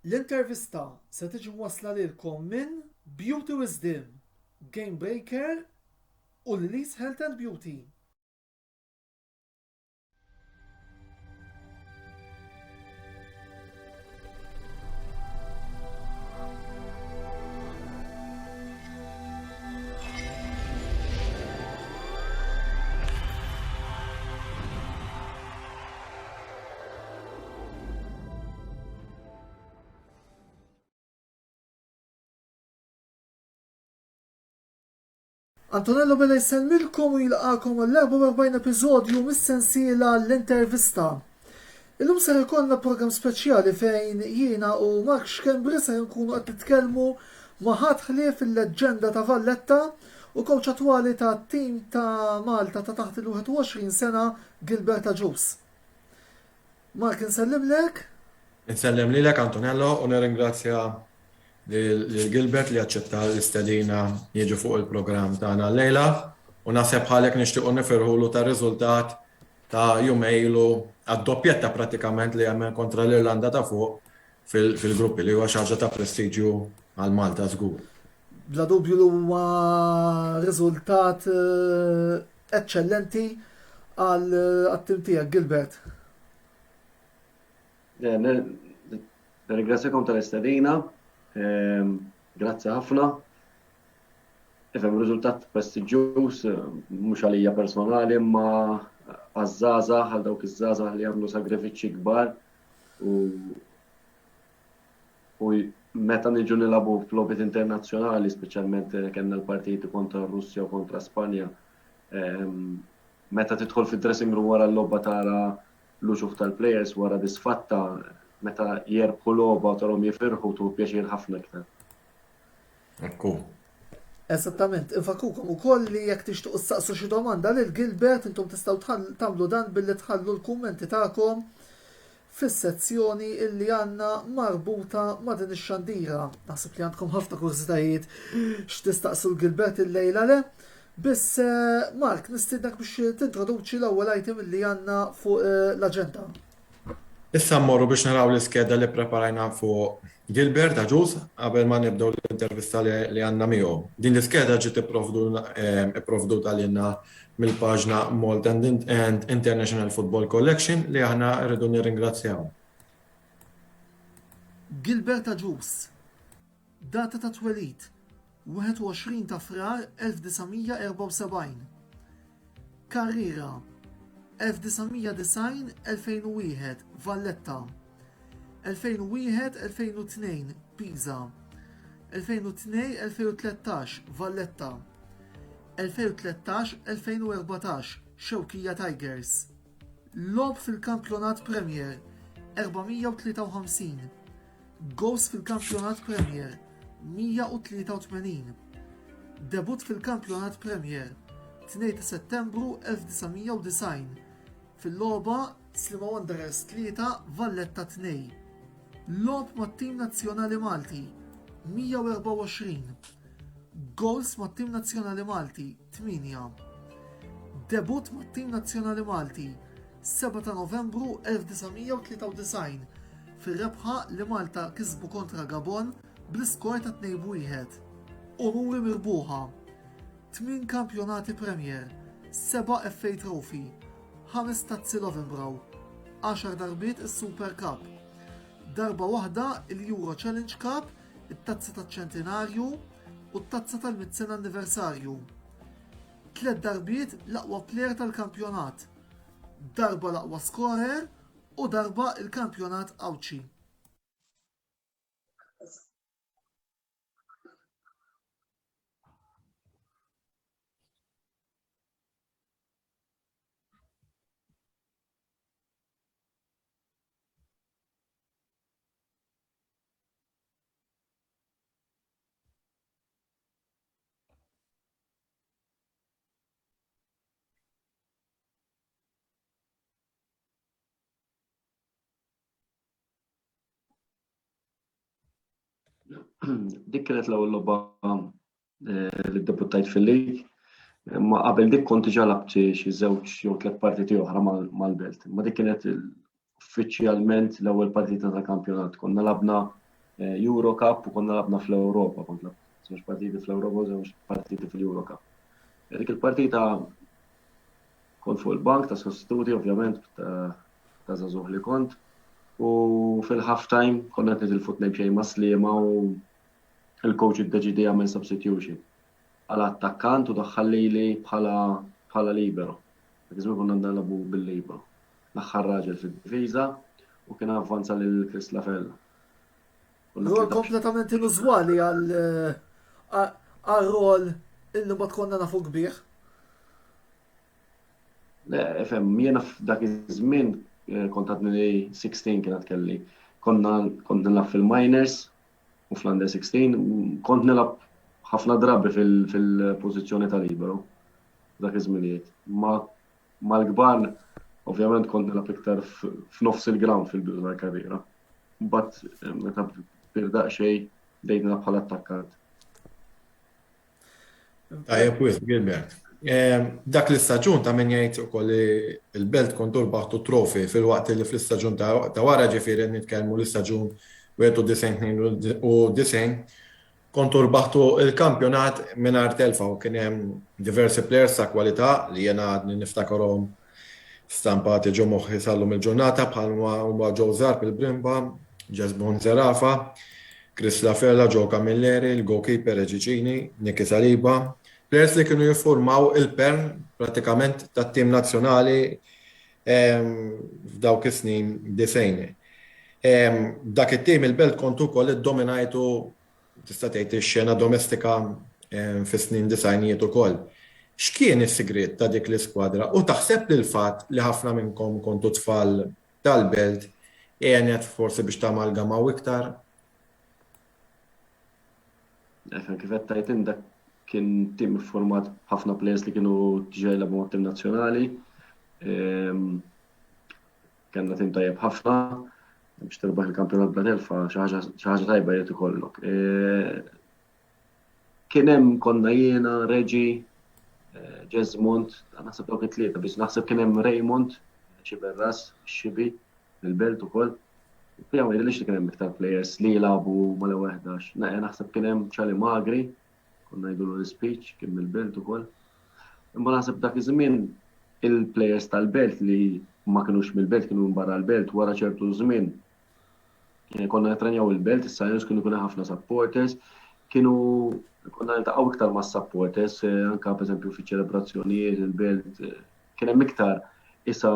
L-intervista se tiġi mwassla lilkom minn Beauty Wisdom, Game Breaker u Lily's Health and Beauty. Antonello Bella jsellmilkom u jilqakom għall-44 episodju mis-sensiela l-intervista. Illum ser ikollna programm speċjali fejn jiena u Mark Schembri ser nkunu qed nitkellmu ma' ħadd ħlief il-leġġenda ta' Valletta u kowċ attwali ta' tim ta' Malta ta' taħt il-21 sena Gilbert Agius. Mark insellimlek. Insellem lilek Antonello u nirringrazzja lil Gilbert li aċċetta l-istedina jiġi fuq il-programm tagħna llejla u naħseb bħalek nixtiequ nifirħulu tar-riżultat ta' jumejn ilu għad-doppjetta pratikament li għamel kontra l-Irlanda ta' fuq fil-gruppi li huwa xi ħaġa ta' prestiġju għal Malta żgur. Bla dubju li huwa riżultat eh, eċċellenti għal-tim tiegħek Gilbert. Nirringrazzjakom tal-istedina, ehm, grazzi ħafna. Ifhem riżultat prestiġjuż mhux għalija personali imma għaż-żgħażagħ għal dawk iż-żgħażagħ li jagħmlu sagrifiċċji kbar u u meta niġu nilagħbu f'logħbiet internazzjonali, speċjalment eh, kellna l-partiti kontra r-Russja u kontra Spanja, ehm, meta tidħol fid-dressing room wara l-logħba tara l-uċuħ tal-players wara disfatta, meta jerbħu logħba u tarhom jifirħu tu pjaċir ħafna iktar. Ekku. Eżattament, infakrukom ukoll li jekk tixtiequ ssaqsu xi domanda lil Gilbert intom tistgħu tagħmlu dan billi tħallu l-kummenti tagħkom fis-sezzjoni illi għandna marbuta ma' din ix-xandira. Naħseb li għandkom ħafna kurżitajiet x'tistaqsu l-Gilbert illejla le. Biss eh, Mark, nistiednek biex tintroduċi l-ewwel item illi għandna fuq eh, l-aġenda. Issa mmorru biex naraw l-iskeda li ppreparajna fuq Gilbert Agius qabel ma nibdew l-intervista li għandna miegħu. Din l-iskeda ġiet ipprovduta lilna mill-paġna Malta and International Football Collection li aħna rridu nirringrazzjaw. Gilbert Agius, Data ta' twelid, 21 ta' Frar 1974. Karriera, 1990-2001, Valletta. 2001-2002, Pisa. 2002-2013, Valletta. 2013-2014, Xewkija Tigers. Logħob fil-Kampjonat Premier, 453. Goals fil-Kampjonat Premier, 183. Debut fil-Kampjonat Premier, 2 ta' Settembru 1990, fil-logħba Sliema Wanderers 3, Valletta 2. Logħob mat-tim nazzjonali Malti, 124. Goals mat-tim nazzjonali Malti, 8. Debut mat-tim nazzjonali Malti, 7 ta' Novembru 1993, fir-rebħa li Malta kisbu kontra Gabon bl-iskor ta' 2-1. Unuri mirbuħa, Tmien kampjonati Premier, seba' FA Trophy, ħames Tazzi Löwenbräu, għaxar darbiet is-Super Cup, darba waħda il-Euro Challenge Cup, it-Tazza taċ-Ċentinarju u t-Tazza tal-Mitt Sena Anniversarju. Tliet darbiet l-aqwa plejer tal-kampjonat, darba l-aqwa skorer u darba il-kampjonat Għawdxi. Dik kienet l-ewwel logħba eh, li ddebuttajt fil-lig. Ma qabel dik kont diġà labt xi żewġ jew tliet partiti oħra mal-belt. Ma dik kienet uffiċjalment l-ewwel partita tal-kampjonat. Konna labna. Euro Cup u konna lgħabna fl-Ewropa, kont lgħabt żewġ partiti fl-Ewropa u żewġ partiti fil-Euro Cup. Dik il-partita kont fuq il-bank ta' sostituti ovvjament ta' żagħżugħ li kont u fil-half time konna qed nitilfu tnejn b'xejn ma' Sliema u il-coach iddeċiedi jagħmel substitution għal attakkant u daħħal lili bħala bħala libero. Dak iż-żmien konna nilagħbu bil-libero. L-aħħar raġel fid-difiża u kien avvanza lil Chris Lafella. Rol kompletament inużwali għal għal rol illi ma tkonna nafu kbir. Le, fem, jiena f'dak iż-żmien eh, kont għadni li 16 kienet kelli. Konna kont nilgħab fil-minors u fl-under 16, kont nilgħab ħafna drabi fil-pożizzjoni ta' libero dak iż-żminijiet. Ma mal-kbar ovvjament kont nilgħab iktar f'nofs il-ground fil-bidu tal-karriera. Mbagħad eh, meta bir daqsxejn bdejt nilgħab bħala attakkant. Tajjeb wisq Gilbert. Ehm, dak l-istaġun ta' min jgħid ukoll li l-Belt kontu rbaħtu trofi fil-waqt li fl-istaġun ta' wara ġifieri nitkellmu l-istaġun 91 kontu rbaħtu il-kampjonat mingħajr telfa u kien hemm diversi players ta' kwalità li jiena għadni niftakarhom stampati ġo moħħi sal-lum il-ġurnata bħalma huma Joe Zarb il-Brimba, Jesmond Zerafa, Chris Lafella, Joe Camilleri, il-goalkeeper Reġi Cini, Nicky Saliba, players li kienu jiffurmaw il-pern pratikament tat-tim nazzjonali ehm, f'dawk is-snin disejn. Ehm, dak it-tim il-Belt kontu wkoll iddominajtu tista' tgħid ix-xena domestika fis-snin disgħinijiet ukoll. X'kien is-sigriet ta' dik l-iskwadra u taħseb li l-fatt li ħafna minnkom kontu tfal tal-belt għenet forsi biex tamalgamaw iktar? Eħe, kif qed tgħid int dak kien tim iffurmat b'ħafna players li kienu diġà jilagħbu mat-tim nazzjonali. Ehm, Kellna tim tajjeb ħafna biex tirbaħ il-kampjonat bla telfa xi ħaġa tajba jrid ikollok. E, kien hemm konna jiena, Reġi, e, Jesmond, naħseb dawk it-tlieta biex naħseb kien hemm Raymond, Xiberras, Xibi, il-Belt ukoll. Pija ma jidhirlix li kien hemm iktar players li jilagħbu mal-ewwel 11. Naħseb kien hemm Charlie Magri, konna ngħidulu l-speech, kien mill-Belt ukoll. Imma naħseb dak iż-żmien il-players tal-Belt li ma kinux mill-Belt kienu minn barra l-Belt wara ċertu żmien eh, konna nitrenjaw il-Belt, is-Sajus kienu kienu ħafna supporters, kienu konna niltaqgħu iktar ma' supporters, eh, anka pereżempju fiċ-ċelebrazzjonijiet il-Belt, eh, kien hemm iktar isa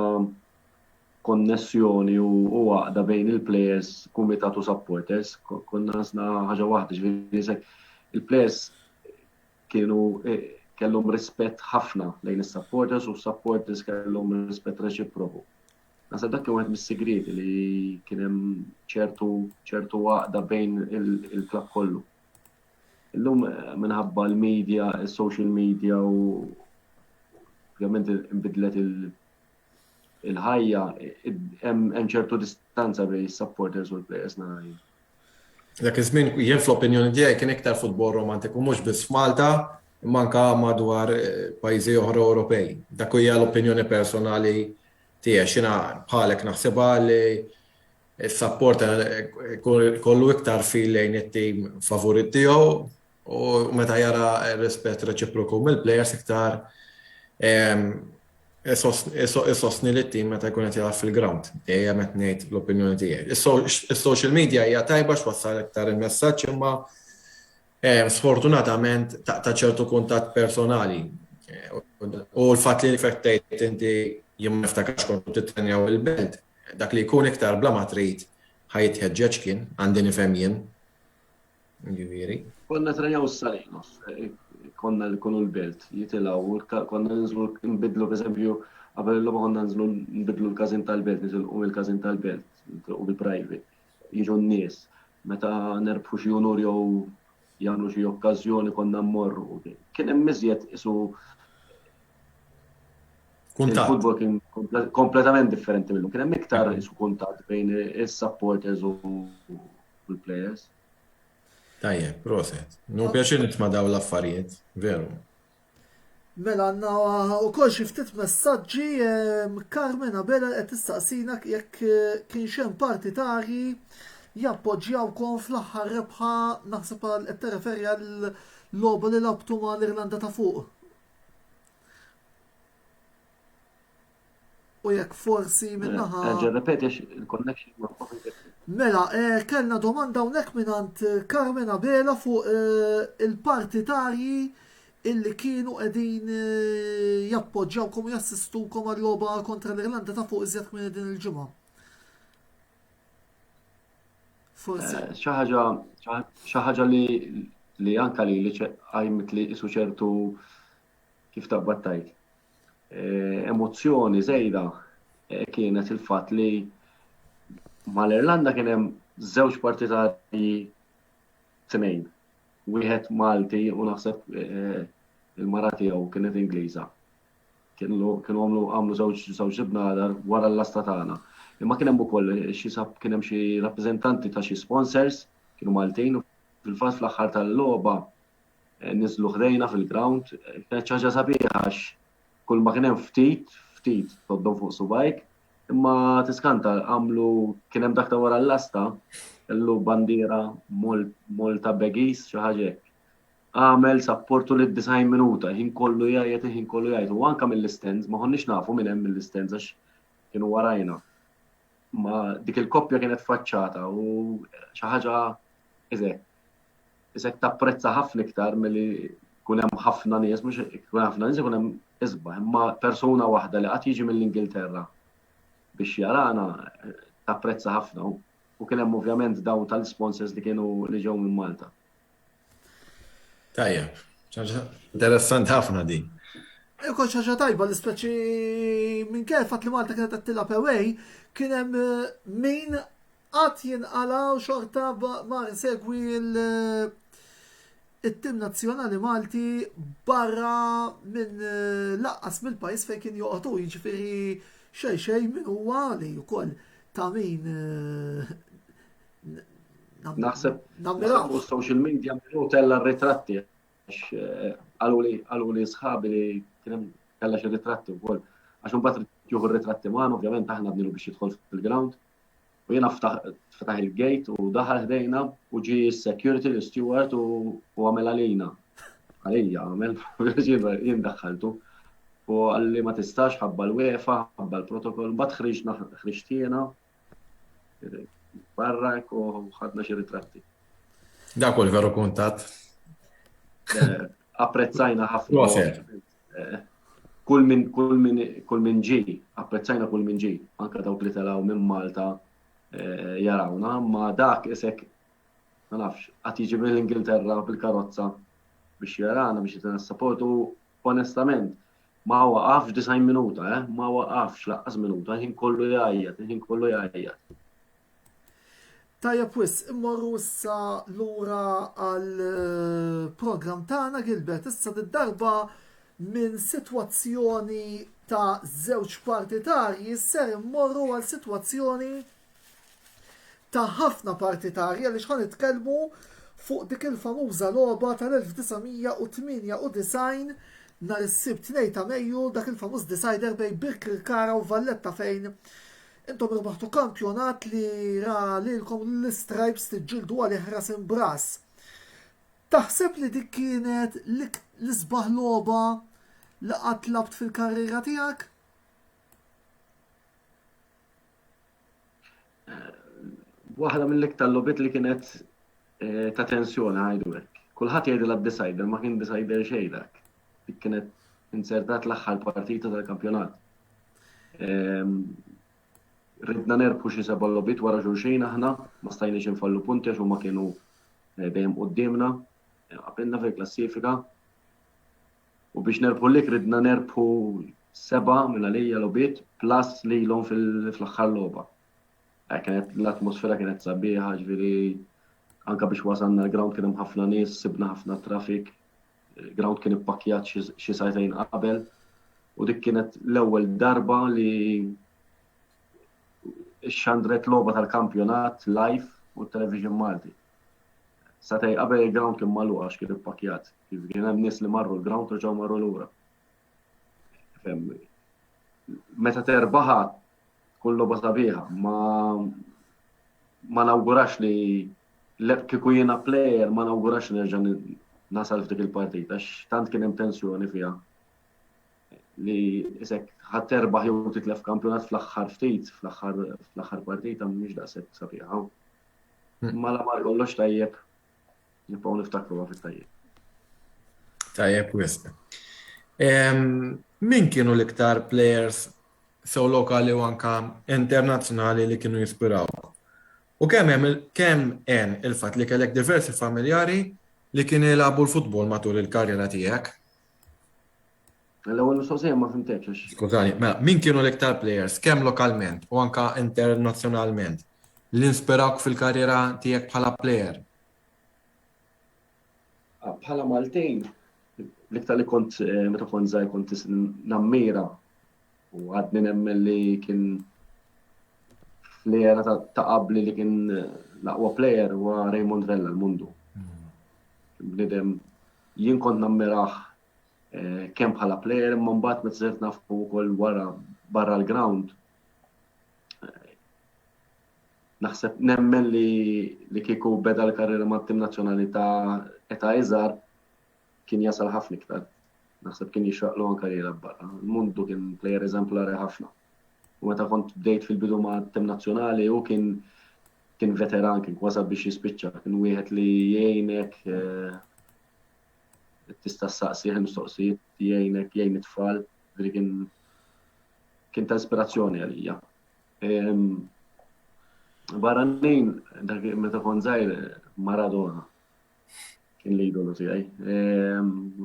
konnessjoni u għaqda bejn il-players, kumitat u supporters, konna nasna ħaġa waħda, ġifieri il-players kienu eh, kellhom rispett ħafna lejn is-supporters u s-supporters kellhom rispett reċiproku. Naħseb dak kien wieħed mis-sigrieti li kien hemm ċertu ċertu għaqda bejn il-klabb kollu. Illum eh, minħabba l-media, il-social media u ovvjament inbidlet il-ħajja hemm ċertu distanza bejn is-supporters u l-players nara jien. Dak iż-żmien jien fl-opinjoni tiegħi kien iktar futbol romantiku mhux biss f'Malta imma anke madwar eh, pajjiżi oħra Ewropej. Dak hija l-opinjoni personali tiegħi x'jiena bħalek naħsibha li s-supporter eh, kollu iktar fil lejn it-tim favorit tiegħu u meta jara rispett reċiproku mill-players iktar ehm, isostni li t-tim meta jkun qed jilgħab fil-ground. Dejjem qed ngħid l-opinjoni tiegħi. Is-social media hija tajba x'wassal iktar il-messaġġ imma ehm, sfortunatament taqta' ċertu kuntatt personali. U l-fatt li tgħid inti jien ma niftakarx kontu titrenjaw il-belt, dak li jkun iktar bla ma trid ħa jitħeġġeġ kien, għandi nifhem jien. Ġifieri. Konna trenjaw s-Salinos, konna nkunu l-belt, jitilgħu, konna nżlu nbidlu pereżempju qabel il-logħba konna nżlu nbidlu l-każin tal-belt, nitilqu mill-każin tal-belt, nitilqu bil-private, jiġu n-nies, meta nerbħu xi unur jew jagħmlu xi okkażjoni konna mmorru. Kien hemm iżjed isu Kuntatt. Il-futbol kien kompletament differenti minnhom. Kien hemm iktar isu kuntatt bejn is-supporters u l-players. Tajjeb, proset. Nu pjaċir nitma' daw l-affarijiet, veru. Mela għandna wkoll xi ftit messaġġi Carmen Abela qed tistaqsina jekk eh, kienx hemm partitarji jappoġġjawkom fl-aħħar rebħa naħseb għal qed tirreferi għal logħba li labtu mal-Irlanda ta' fuq. U jekk forsi minnaħa. Erġa' rrepeti għax il-connection ma Mela, eh, kellna domanda hawnhekk mingħand eh, Carmen Abela fuq eh, il-partitarji illi kienu qegħdin jappoġġjawkom u jassistukom għal-logħba kontra l-Irlanda ta' fuq iżjed minn din il-ġimgħa. Forsi. Xi ħaġa xi ħaġa li li anka li li qajmet li isu ċertu kif taqbad tgħid. Emozzjoni żejda kienet il-fatt li mal-Irlanda kien hemm żewġ partitarji tnejn. Wieħed Malti u naħseb il-mara tiegħu kienet Ingliża. Kienu għamlu għamlu żewġ żewġ bnadar wara l-lasta tagħna. Imma kien hemm ukoll xi kien hemm xi rappreżentanti ta' xi sponsors kienu Maltin u fil-fatt fl-aħħar tal-logħba niżlu ħdejna fil-ground, kienet xi ħaġa sabiħa għax kull ma kien hemm ftit, ftit toddhom fuq subajk, imma tiskanta għamlu kien hemm dak ta' wara l-lasta, kellu bandiera Malta Baggies xi ħaġa hekk. Għamel sapportu lid 90 minuta, ħin kollu jgħajjet, ħin kollu jgħajjet, u anka mill-istands, ma konniex nafu minn hemm mill-istands għax kienu warajna. Ma dik il-koppja kienet faċċata u xi ħaġa eżek Isek tapprezza ħafna iktar milli jkun hemm ħafna nies, mhux ikun ħafna nies ikun hemm isbaħ, imma persuna waħda li qatt jiġi mill-Ingilterra biex jarana tapprezza ħafna u kien hemm ovvjament dawn tal-sponsors li kienu li ġew minn Malta. Tajjeb, interessanti ħafna din. Ikun xi ħaġa tajba li speċi minn kif fatt li Malta kienet qed tilgħab away kien hemm eh, min Qatt jinqala' u xorta mar isegwi it-tim nazzjonali Malti barra minn laqqas mill-pajjiż fejn kien joqgħod hu, jiġifieri xejn xejn min huwa li wkoll ta' min Naħseb nammiraw. Fuq social media minnu tella r-ritratti għax eh, qaluli qaluli sħabi li kien hemm tella xi ritratti wkoll. Għax imbagħad jieħu r-ritratti magħna, ovvjament aħna bnilu biex jidħol fil-ground. U jiena fetaħ il-gate u daħal ħdejna u ġi security l-steward u għamel għalina. Għalija għamel, jien daħħaltu. U għalli ma tistax ħabba l-UEFA, ħabba l-protokoll, mbagħad ħriġna ħriġt jiena barra u ħadna xi ritratti. Dak hu l-veru kuntatt. Eh, apprezzajna ħafna. Eh, kull min kull min kull min ġi, apprezzajna kull min ġi, anka dawk li telgħu minn Malta eh, jarawna, ma dak isek ma nafx, qatt jiġi mill-Ingilterra bil-karozza biex jarana biex jitina support u onestament ma waqafx 90 minuta, eh? ma waqafx laqqas minuta, ħin kollu jgħajjat, ħin kollu jgħajjat. Tajjeb wisq, immorru issa lura għall-programm tagħna Gilbert, issa did-darba minn sitwazzjoni ta' żewġ partitarji ser immorru għal sitwazzjoni ta' ħafna partitarji għaliex ħa nitkellmu fuq dik il-famuża logħba tal-1998 nhar is-Sibt 2 ta' Mejju dak il-famuż decider bejn Birkirkara u Valletta fejn Intom irbaħtu kampjonat li ra lilkom l-Istripes tiġġieldu għalih ras imb'ras. Taħseb li dik kienet l-isbaħ logħba li qatt lgħabt fil-karriera tiegħek? Waħda mill-iktar logħbiet li kienet eh, ta' tensjoni ngħidu hekk. Kulħadd jgħidilha decider, ma kien decider xejn dak. Dik kienet insertat l-aħħar partita tal-kampjonat. Ehm, ridna nerbħu xi seba' logħbiet wara xulxin aħna, ma stajniex infallu punti għax huma kienu eh, dejjem quddiemna, eh, qabilna fil-klassifika. U biex nerbħu lik ridna nerbħu seba' minn għalija logħbiet plus lilhom fl-aħħar logħba. Eh, kienet l-atmosfera kienet sabiħa, ġifieri anka biex wasalna l-ground kien hemm ħafna nies, sibna ħafna traffic, Il-ground kien ippakkjat xi sajtejn qabel u dik kienet l-ewwel darba li xandret logħba tal-kampjonat live u television Malti. Satej qabel il-ground kien magħluq għax kien ippakkjat. Kif kien hemm nies li marru l-ground reġgħu marru lura. Meta terbaħa tkun logħba sabiħa, ma Ma nawgurax li kieku jiena player ma nawgurax li nerġa' nasal f'dik il-partita għax tant kien hemm tensjoni fiha li isek ħadd terbaħ jew titlef kampjonat fl-aħħar ftit, fl-aħħar partita mhix daqshekk sabiħa. Hmm. Mela mar kollox tajjeb, nibqgħu niftakru fit-tajjeb. Tajjeb wisq. Min kienu l-iktar players sew lokali u anka internazzjonali li kienu jispiraw? U kemm hemm kemm hemm il-fatt li kellek diversi familjari li kienu jilagħbu l-futbol matul il-karriera tiegħek? L-ewwel mistoqsija ma fimtekx għax. Skużani, mela, min kienu l-iktar players kemm lokalment u anka internazzjonalment li inspirawk fil-karriera tiegħek bħala player? Ah, bħala Maltin, l-iktar li kont eh, meta kont żgħir kont nammira u għadni nemmen li kien fl-era ta' qabli li kien eh, l-aqwa player huwa Raymond Vella l-mundu. Hmm. Bnidem jien kont nammirah eh, kemm bħala player imma mbagħad meta sirt nafu wkoll wara barra l-ground. Eh, naħseb nemmen li li kieku beda l-karriera mat-tim nazzjonali ta' età iżgħar kien jasal ħafna iktar. Naħseb kien jixraqlu anke jilgħab barra. Il-Mundu kien player eżemplari ħafna. U meta kont bdejt fil-bidu ma' tim nazzjonali u kien kien veteran, kien kważa biex jispiċċa, kien wieħed li jgħinek eh, tista' ssaqsih il-mistoqsijiet jgħinek, jgħin it-tfal, ġifieri kien kien ta' ispirazzjoni għalija. Barranin, dak meta kont żgħir Maradona kien l-idolu tiegħi.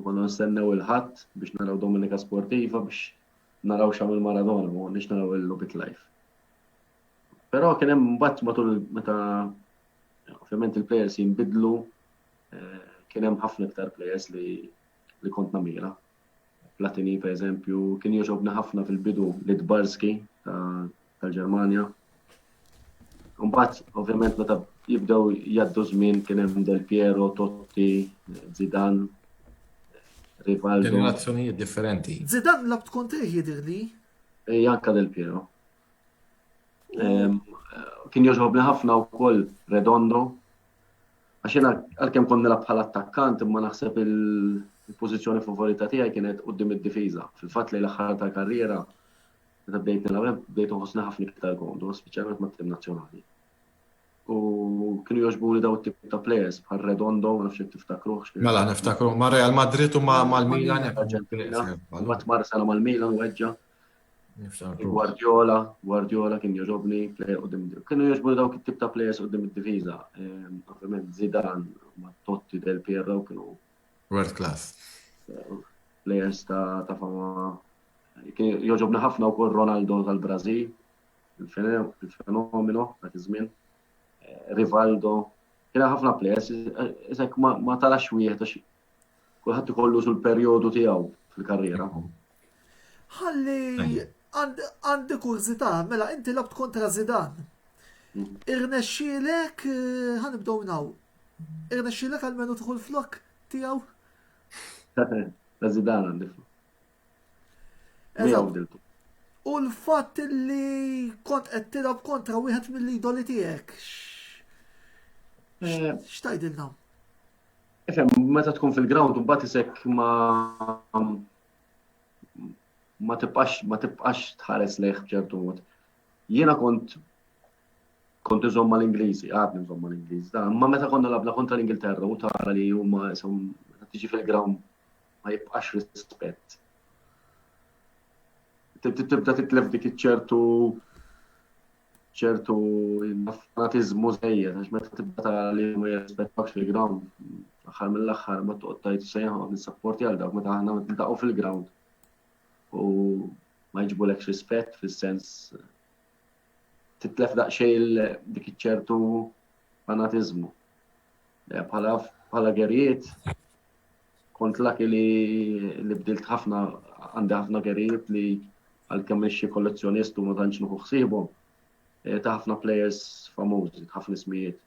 Konna nistennew il-ħadd biex naraw Dominika Sportiva biex naraw x'għamel Maradona, ma konniex naraw il-Lobit Life. Però kien hemm mbagħad matul meta ovvjament il-players jinbidlu, eh, kien hemm ħafna iktar players li li kont namira. Platini per eżempju, kien jogħġobni ħafna fil-bidu Lidbarski tal-Ġermanja. Mbagħad ovvjament meta jibdew jgħaddu żmien kien hemm Del Piero, Totti, Zidane, Rivaldo. Ġenerazzjonijiet differenti. Zidane labt kontrih jidhirli. Janka Del Piero. Kien jogħġobni ħafna wkoll Redondo. Għax jiena għalkemm kont nilgħab bħala attakkant imma naħseb il-pożizzjoni favorita tiegħi kienet quddiem id-difiża. Fil-fatt li l-aħħar tal-karriera meta bdejt nilgħab bdejt inħossni ħafna iktar komdu, speċjalment mat-tim nazzjonali. U kienu jogħġbuni daw tip ta' players bħal Redondo, ma nafx jekk tiftakruh. Mela niftakru ma' Real Madrid u ma' mal-Milan. Mbagħad mar sena mal-Milan weġġa'. Guardiola, Guardiola kien jogħġobni, player qudiem kienu jogħġbuni dawk it-tip ta' players qudiem id-difiża. Ehm, ovvjament Zidane, ma' Totti Del Piero kienu world class. Players ta' ta' fama. Kien jogħġobni ħafna wkoll Ronaldo tal-Brażil, il-fenomeno dak iż-żmien. Eh, Rivaldo, kien ħafna players, isek ma tarax wieħed għax Kulħadd ikollu sul perjodu tiegħu fil-karriera. Ħalli għandi kurżità, mela inti labt kontra Zidane. Mm. Irnexxielek, eh, ħanibdew minn hawn. Irnexxielek għalmenu tħul flok tiegħu? Ta' Zidane għandi flok. Eżatt. U l-fatt li kont qed tilgħab kontra wieħed mill-idoli tiegħek. Eh. X'tajdilna? Ifhem, meta tkun fil-ground u mbagħad isek ma ma tibqax ma tibqax tħares lejh b'ċertu mod. Jiena kont kont iżomm mal-Ingliżi, għadni nżomm mal-Ingliżi, da, imma meta konna labna kontra l-Ingilterra u tara li huma isom meta tiġi fil-ground ma jibqax rispett. Tibda titlef dik iċ-ċertu ċertu fanatiżmu żejjed, għax meta tibda tara li ma jirrispettawx fil-ground, aħħar mill-aħħar ma toqgħod tgħid se joqgħod nissapporti għal dawk meta aħna niltaqgħu fil-ground u ma jġibulekx rispett fis-sens titlef daqsxejn dik iċ-ċertu fanatiżmu. Eh, bħala bħala gerijiet kont laki li li bdilt ħafna għandi ħafna gerijiet li għalkemm mhix xi kollezzjonist u ma tantx nieħu ħsiebhom, eh, ta' ħafna players famużi, ħafna ismijiet.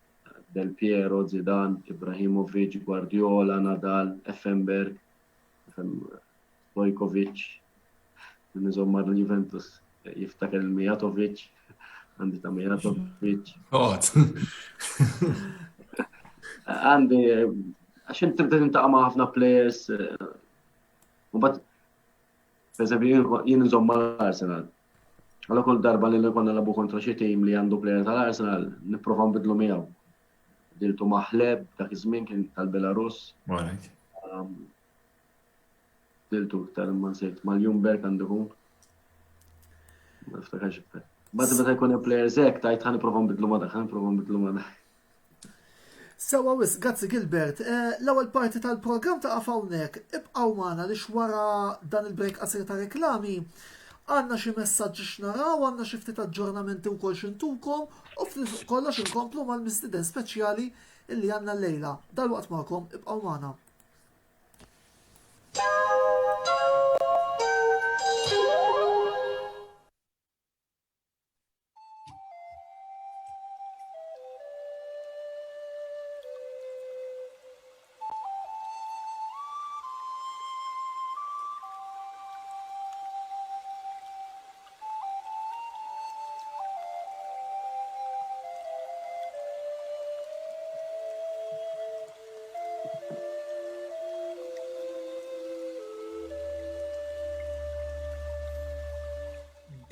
Del Piero, Zidane, Ibrahimovic, Guardiola, Nadal, Effenberg, Stojkovic, nizom mar l-Juventus, jiftakar il-Mijatovic. Għandi ta' Mijatovic. Għod. Għandi, għax inti tibda tintaqa' ma' ħafna players. Eh, u bat, per eżempju, jien nżomm mal-Arsenal. Għalla kull darba li konna labu kontra xi tim li għandu player tal-Arsenal, nipprova nbidlu miegħu. Diltu maħleb, dak iż-żmien kien tal-Belarus. Um, Diltu iktar imma nsejt mal-Jumberg għandu jkun. Ma niftakarx iktar. Bad meta jkun hemm players hekk tajt ħa nipprova nbidlu ma dak, ħa nipprova nbidlu ma dak. Sewa wis, grazzi Gilbert. Eh, l-ewwel parti tal-programm ta' hawnhekk. Ibqgħu magħna li wara dan il-break qasir ta' reklami għandna xi messaġġi x'naraw, għandna xi ftit aġġornamenti wkoll x'intukom u fuq kollox inkomplu mal-mistieden speċjali illi għandna llejla. Dalwaqt magħkom, ibqgħu magħna.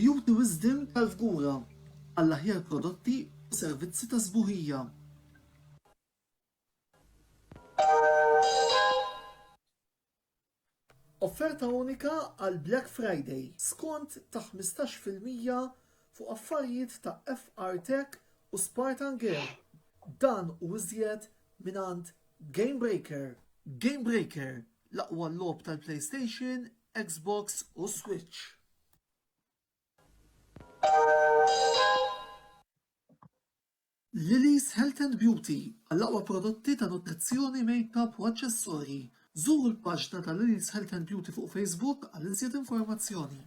Beauty Wisdom tal-Fgura għall-aħjar prodotti u servizzi ta' sbuħija. Offerta unika għal Black Friday, skont ta' 15% fuq affarijiet ta' FR Tech u Spartan Gear. Dan u iżjed mingħand Game Breaker. Game Breaker, l-aqwa logħob tal-PlayStation, Xbox u Switch. Lily's Health and Beauty għall-aqwa prodotti ta' nutrizzjoni, makeup u aċċessorji. Żuru l-paġna ta' Lily's Health and Beauty fuq Facebook għal iżjed informazzjoni.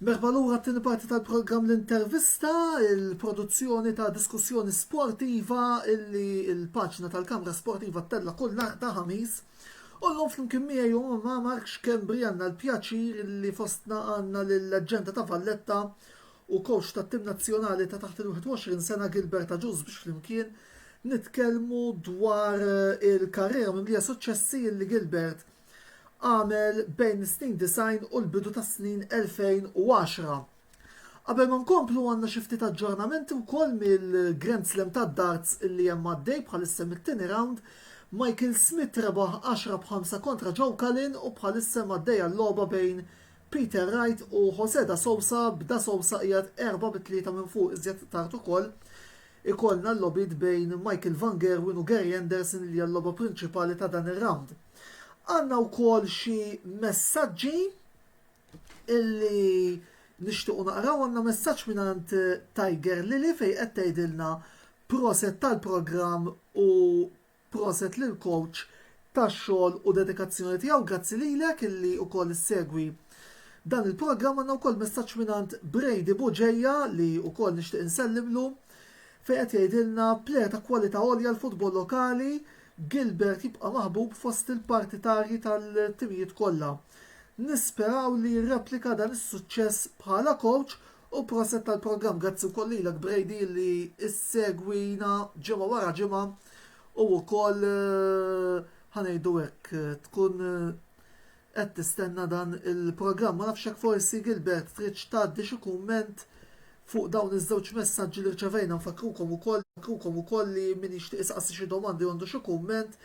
Merħba lura t-tieni parti tal-programm l-intervista, il-produzzjoni ta' diskussjoni sportiva illi l-paġna tal-Kamra Sportiva ttella' kull nhar ta' Ħamis. U llum flimkien miegħi u ma' Mark Schembri għandna l-pjaċir illi fostna għandna lill-leġġenda ta' Valletta u coach tat-tim nazzjonali ta' taħt il-21 sena Gilbert Agius biex flimkien nitkellmu dwar il-karriera mimlija suċċessi illi Gilbert għamel bejn is-snin 90 u l-bidu tas-snin 2010. Qabel ma nkomplu għandna xi ftit aġġornamenti wkoll mill-Grand Slam tad-darts li hemm għaddej bħalissa mit-tieni round. Michael Smith rebaħ 10 b'5 kontra Joe Cullen u bħalissa hemm għaddejja l-logħba bejn Peter Wright u Jose da Sousa b'Da Sousa qiegħed 4 bi 3 minn fuq iżjed tard ukoll ikollna l-logħbiet bejn Michael van Gerwen u Gary Anderson li hija l-logħba prinċipali ta' dan ir-round. Għandna wkoll xi messaġġi illi nixtiequ naqraw għandna messaġġ mingħand Tiger Lily fejn qed tgħidilna proset tal-programm u Proset lil coach tax-xogħol u dedikazzjoni tiegħu. Grazzi lilek illi ukoll issegwi dan il-programm. Għandna wkoll messaġġ mingħand Brady Buġeja li wkoll nixtieq insellimlu fejn qed jgħidilna plejer ta' kwalità għolja l-futbol lokali Gilbert jibqa' maħbub fost il-partitarji tal-timijiet kollha. Nisperaw li jirreplika dan is-suċċess bħala coach u proset tal-programm. Grazzi wkoll lilek Brady li issegwina ġimgħa wara ġimgħa u wkoll eh, ħanejdu hekk tkun eh, qed tistenna dan il-programm. Ma nafx hekk forsi Gilbert tridx tgħaddi xi kumment fuq dawn iż-żewġ messaġġi li rċevejna nfakkrukom ukoll nfakkrukom ukoll li min jixtieq isaqsi xi domandi għandu xi kumment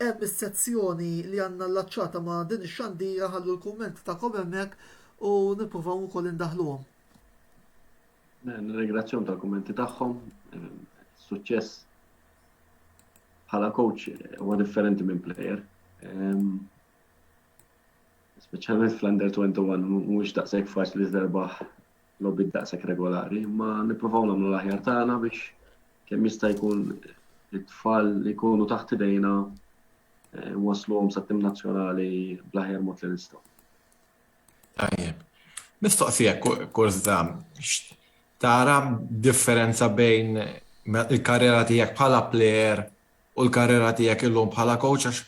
hemm is-sezzjoni li għandna allaċċata ma' din ix-xandira ħallu l-kumment tagħkom hemmhekk u nippruvaw ukoll indaħħluhom. Nirringrazzjahom tal-kummenti tagħhom. Suċċess bħala coach huwa differenti minn player. Ehm, speċjalment fl-under 21 mhuwiex daqshekk faċli terbaħ logħbiet daqshekk regolari, ma nippruvaw nagħmlu l-aħjar tagħna biex kemm jista' jkun it-tfal li jkunu taħt idejna eh, wasluhom sat-tim nazzjonali bl-aħjar mod li nistgħu. Tajjeb. Mistoqsija kurżità, tara differenza bejn il-karriera tiegħek bħala plejer u l-karriera tiegħek illum bħala coach għax.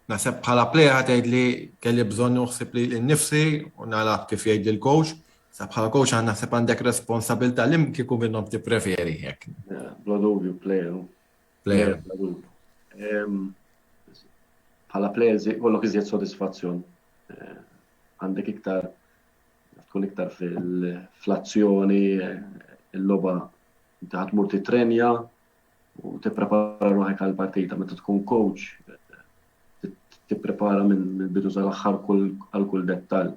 Naħseb bħala player ħa tgħid li kelli bżonn nuħsib li nnifsi u nalgħab kif jgħidli l-coach. Sa bħala coach għan naħseb għandek responsabilità li kieku minnhom tippreferi hekk. Bla dubju player. Player. Bla dubju. Bħala player kollok iżjed sodisfazzjon. Eh, għandek iktar tkun iktar fil-azzjoni, eh, il-logħba inti ħa tmur titrenja, u tipprepara ruħek għal partita meta tkun coach tipprepara minn bidu sal-aħħar għal kull dettall.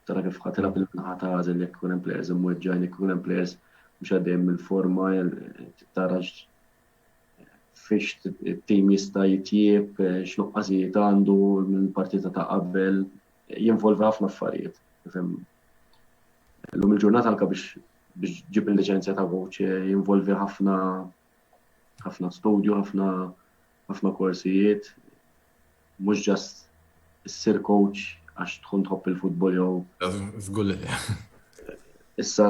Tara kif ħa tilgħab il-naħa ta' għażel jekk ikun hemm players imweġġgħin, jekk ikun hemm players mhux għaddejjin mill-forma, tara fiex it-tim jista' jitjieb, x'nuqqasijiet għandu mill-partita ta' qabel, jinvolvi ħafna affarijiet. Illum il-ġurnata anke biex biex ġib il-liċenzja ta' coach jinvolvi ħafna ħafna studju, ħafna ħafna korsijiet, mhux ġast issir coach għax tkun tħobb il-futbol jew. Żgur li Issa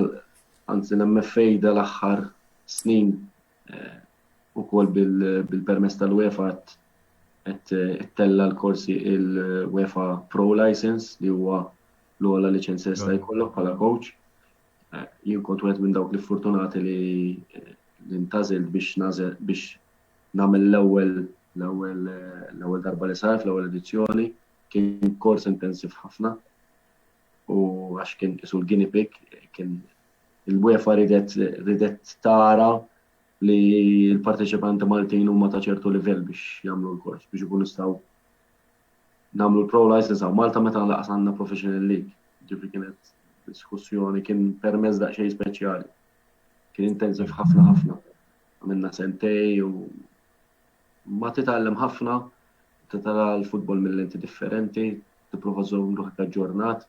anzi l-MFA dal-aħħar snin eh, ukoll bil-permess tal-UEFA qed ittella l-korsi il-UEFA Pro License li huwa l-ogħla liċenzja jista' jkollok bħala coach. Eh, jien kont wieħed minn dawk li fortunati li eh, li ntażilt biex nażel biex nagħmel l-ewwel l-ewwel eh, l-ewwel darba li sar fl-ewwel edizzjoni kien kors intensiv ħafna u għax kien isu l-guinea pig kien il-UEFA ridet ridet tara li l-parteċipanti Maltin huma ta' ċertu livell biex jagħmlu l-kors biex ikunu jistgħu nagħmlu l-Pro License hawn Malta meta laqas għandna Professional League. Ġifri kienet diskussjoni, kien permezz daqsxejn speċjali. Kien intensiv ħafna ħafna. Għamilna sentej u ma titgħallem ħafna, titara l-futbol mill-lenti differenti, tipprova żomm ruħek aġġornat.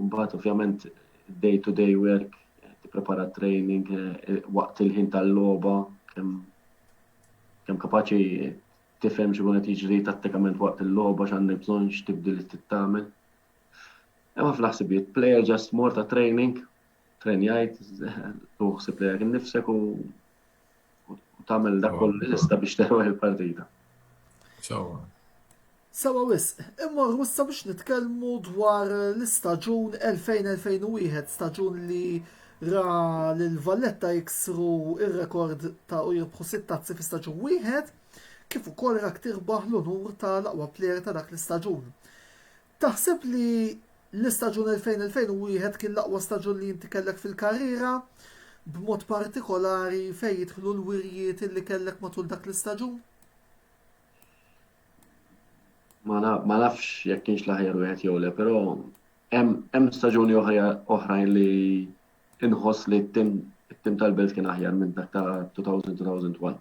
Mbagħad ovvjament day to day work, tipprepara training eh, waqt il-ħin tal-logħba, kemm kemm kapaċi tifhem x'ikun qed jiġri tattikament waqt il-logħba x'għandek bżonn x'tibdil trid tagħmel. Hemm ħafna ħsibijiet, player just more ta' training, trenjajt, tuħsib lejek innifsek u tagħmel dak kollu li tista' biex terbaħ il-partita. Sewwa. Sewwa wisq, immorru issa biex nitkellmu dwar l-istaġun 2000-2001, staġun li ra lil Valletta jiksru r-rekord ta' u jirbħu sitt tazzi fi staġun wieħed, kif ukoll rak tirbaħ l-unur ta' l-aqwa plejer ta' dak l-istaġun. Taħseb li l-istaġun 2000-2001 kien l-aqwa staġun li inti kellek fil-karriera, b'mod partikolari fejn jidħlu l-wirjiet li kellek matul dak l-istaġun? Ma nafx jekk kienx l-aħjar wieħed jew le, però hemm staġuni oħrajn li inħoss li t-tim tal-Belt kien aħjar minn dak ta' 2000-2001.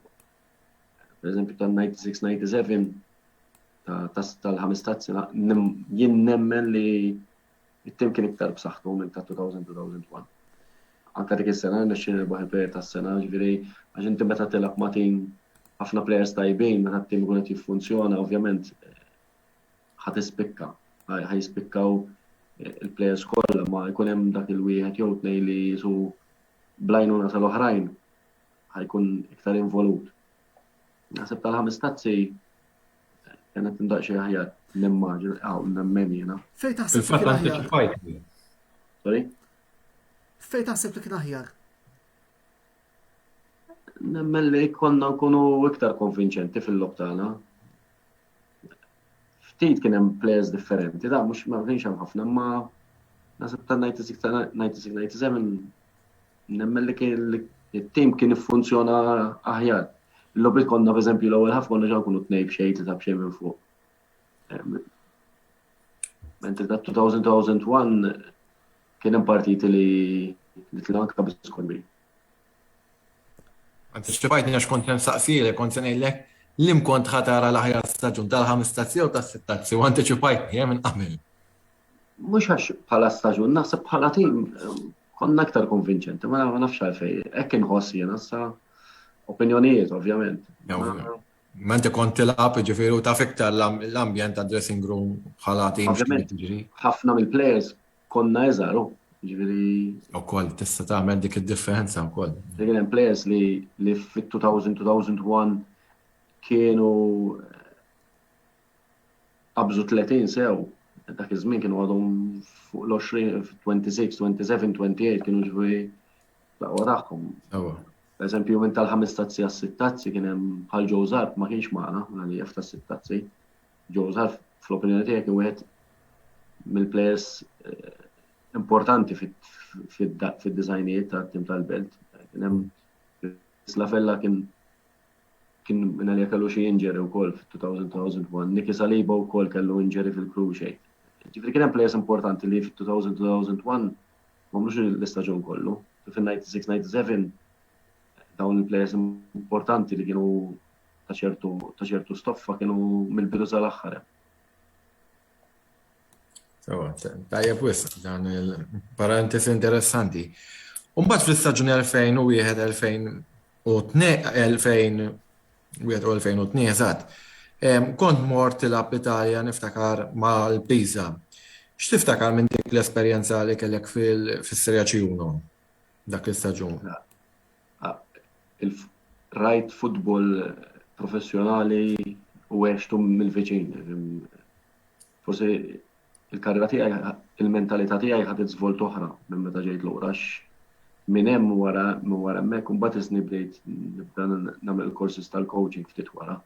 Per eżempju ta' 96-97 tal-ħames tazzi jien nemmen li it-tim kien iktar b'saħħtu minn ta' 2000-2001. Anka dik is-sena nexxin nirbaħ il-player tas-sena, ġifieri għax inti meta tilgħab ma' tim ħafna players tajbin, meta t-tim ikun qed jiffunzjona, ovvjament ħa tispikka, ħa jispikkaw il-players kollha ma jkun hemm dak il-wieħed jew tnejn li jisu blajnuna tal-oħrajn ħajkun iktar involut. Naħseb tal-ħames tazzi kienet tindaq xi aħjar nimmaġin, għaw, nemmen jiena. Fej taħseb li kien aħjar? Sorry? Fej taħseb li kien aħjar? Nemmen li konna nkunu iktar konvinċenti fil-lob tagħna. Ftit kien hemm players differenti, da mhux ma kienx hemm ħafna, imma naħseb ta' 96-97 nemmen li kien it-tim kien iffunzjona aħjar. Il-logħbiet konna pereżempju l-ewwel ħaf konna ġa nkunu tnej b'xejn tlieta b'xejn minn fuq. Mentri ta' 2000-2001 kien hemm partiti li li tlaqna anke bi skor kbir. Antiċipajtni għax kont se nsaqsilek, kont se ngħidlek li kont ħa tara l-aħjar staġun tal-ħames tazzi jew tas-sitt tazzi u antiċipajtni eh, minn qabel. Mhux għax bħala staġun, naħseb bħala tim konna aktar konvinċenti, ma nafx għalfej, hekk inħoss jiena sa opinjonijiet ovvjament. Ma inti kont tilgħab, ġifieri u taf iktar l-ambjent ta' dressing room bħala tim. Ovvjament, ħafna mill-players konna iżgħar, ġifieri. Ukoll tista' tagħmel dik id-differenza wkoll. Kien hemm players li li fit-2000-2001 kienu. qabżu 30 sew, dak iż-żmien kienu għadhom fuq l-20, 26, 27, 28 kienu ġifieri l-aqwa tagħhom. Per eżempju, minn tal-ħames tazzi għas-sitt tazzi kien hemm bħal Joe Zarb ma kienx magħna għalija tas-sitt tazzi. Joe Zarb fl-opinjoni tiegħi kien wieħed mill-players eh, importanti fid-designijiet tat-tim tal-belt. Kien hemm Slavella kien kien minn għalija kellu xi injury wkoll fit-2000-2001, Nicky Saliba wkoll kellu injury fil-cruciate. Ġifieri kien hemm players importanti li fit-2000-2001 ma għamlux l-istaġun kollu. Fil-96-97 dawn il-players importanti li kienu ta' ċertu ta' ċertu stoffa kienu mill-bidu sal-aħħar. Sewa, tajjeb wisq dan il-parentesi interessanti. Umbagħad fl-istaġuni 2001 2002 2002 eżatt. Kont mort tilgħab l-Italja niftakar mal-Pisa. X'tiftakar minn dik l-esperjenza li kellek fis-Serie C1 dak l-istaġun? Rajt futbol professjonali u għextu mill-viċin. Forsi il-karriera tiegħi, il-mentalità tiegħi ħadet żvolt oħra minn meta ġejt lura minn hemm wara minn wara hemmhekk imbagħad isni bdejt nibda nagħmel il-courses tal-coaching ftit wara.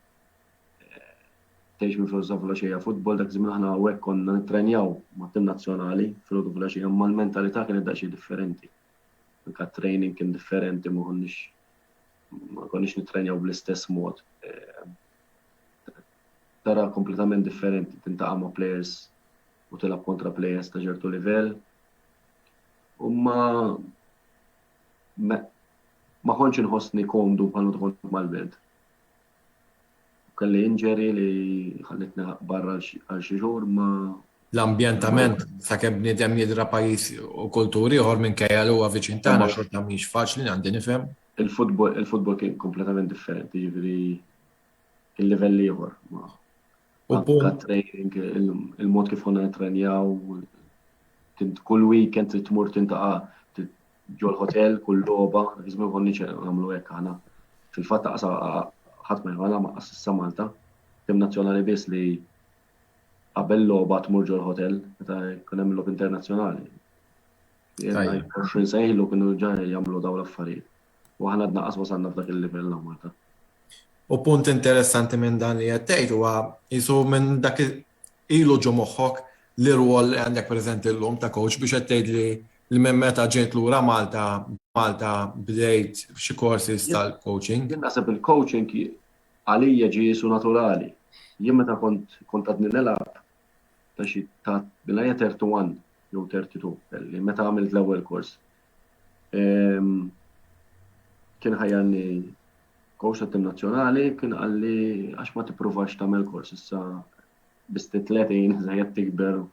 Tgħix minn filgħodu filgħaxija futbol dak żmien aħna hawnhekk konna nittrenjaw mat-tim nazzjonali filgħodu filgħaxija imma l-mentalità kienet daqsxejn differenti. Anka training kien differenti ma konniex ma konniex nittrenjaw bl-istess mod. Eh, tara kompletament differenti tintaqa' ma' players u tilgħab kontra players ta' ċertu livell. U ma ma kontx inħossni komdu bħal meta kont mal-belt. Kelli injury li ħallitni barra għal xi xhur ma L-ambjentament sakemm bniedem jidra pajjiż u kulturi ieħor minkejja li huwa viċin tagħna xorta mhix faċli għandi nifhem. Il-futbol il-futbol kien kompletament differenti, jiġifieri kien livell ieħor. U training, il-mod kif konna nitrenjaw, kull weekend trid tmur tintaqa' ġol hotel kull logħba, dak iż-żmien konniex nagħmlu hekk aħna. Fil-fatt aqsa ħadd ma jagħmilha ma issa Malta. Tim nazzjonali biss li qabel logħba tmur ġol hotel meta jkun hemm logħob internazzjonali. 20 sena ilu kienu ġa jagħmlu dawn l-affarijiet. U aħna għadna qas wasalna f'dak il-livell hawn Malta. U punt interessanti minn dan li qed tgħid huwa qisu minn dak ilu ġo moħħok l-irwol li għandek preżenti llum ta' coach biex qed tgħid li li minn meta ġejt lura Malta Malta bdejt xi courses tal-coaching. Jien naħseb il-coaching għalija ġie jisu naturali. Jien meta kont kont għadni nilgħab ta' xi ta' bilajja 31 jew 32 kelli meta għamilt l-ewwel kors. Ehm, kien ħajjarni coach tat-tim nazzjonali kien qalli għax ma tippruvax tagħmel kors issa biss 30 żejjed tikber.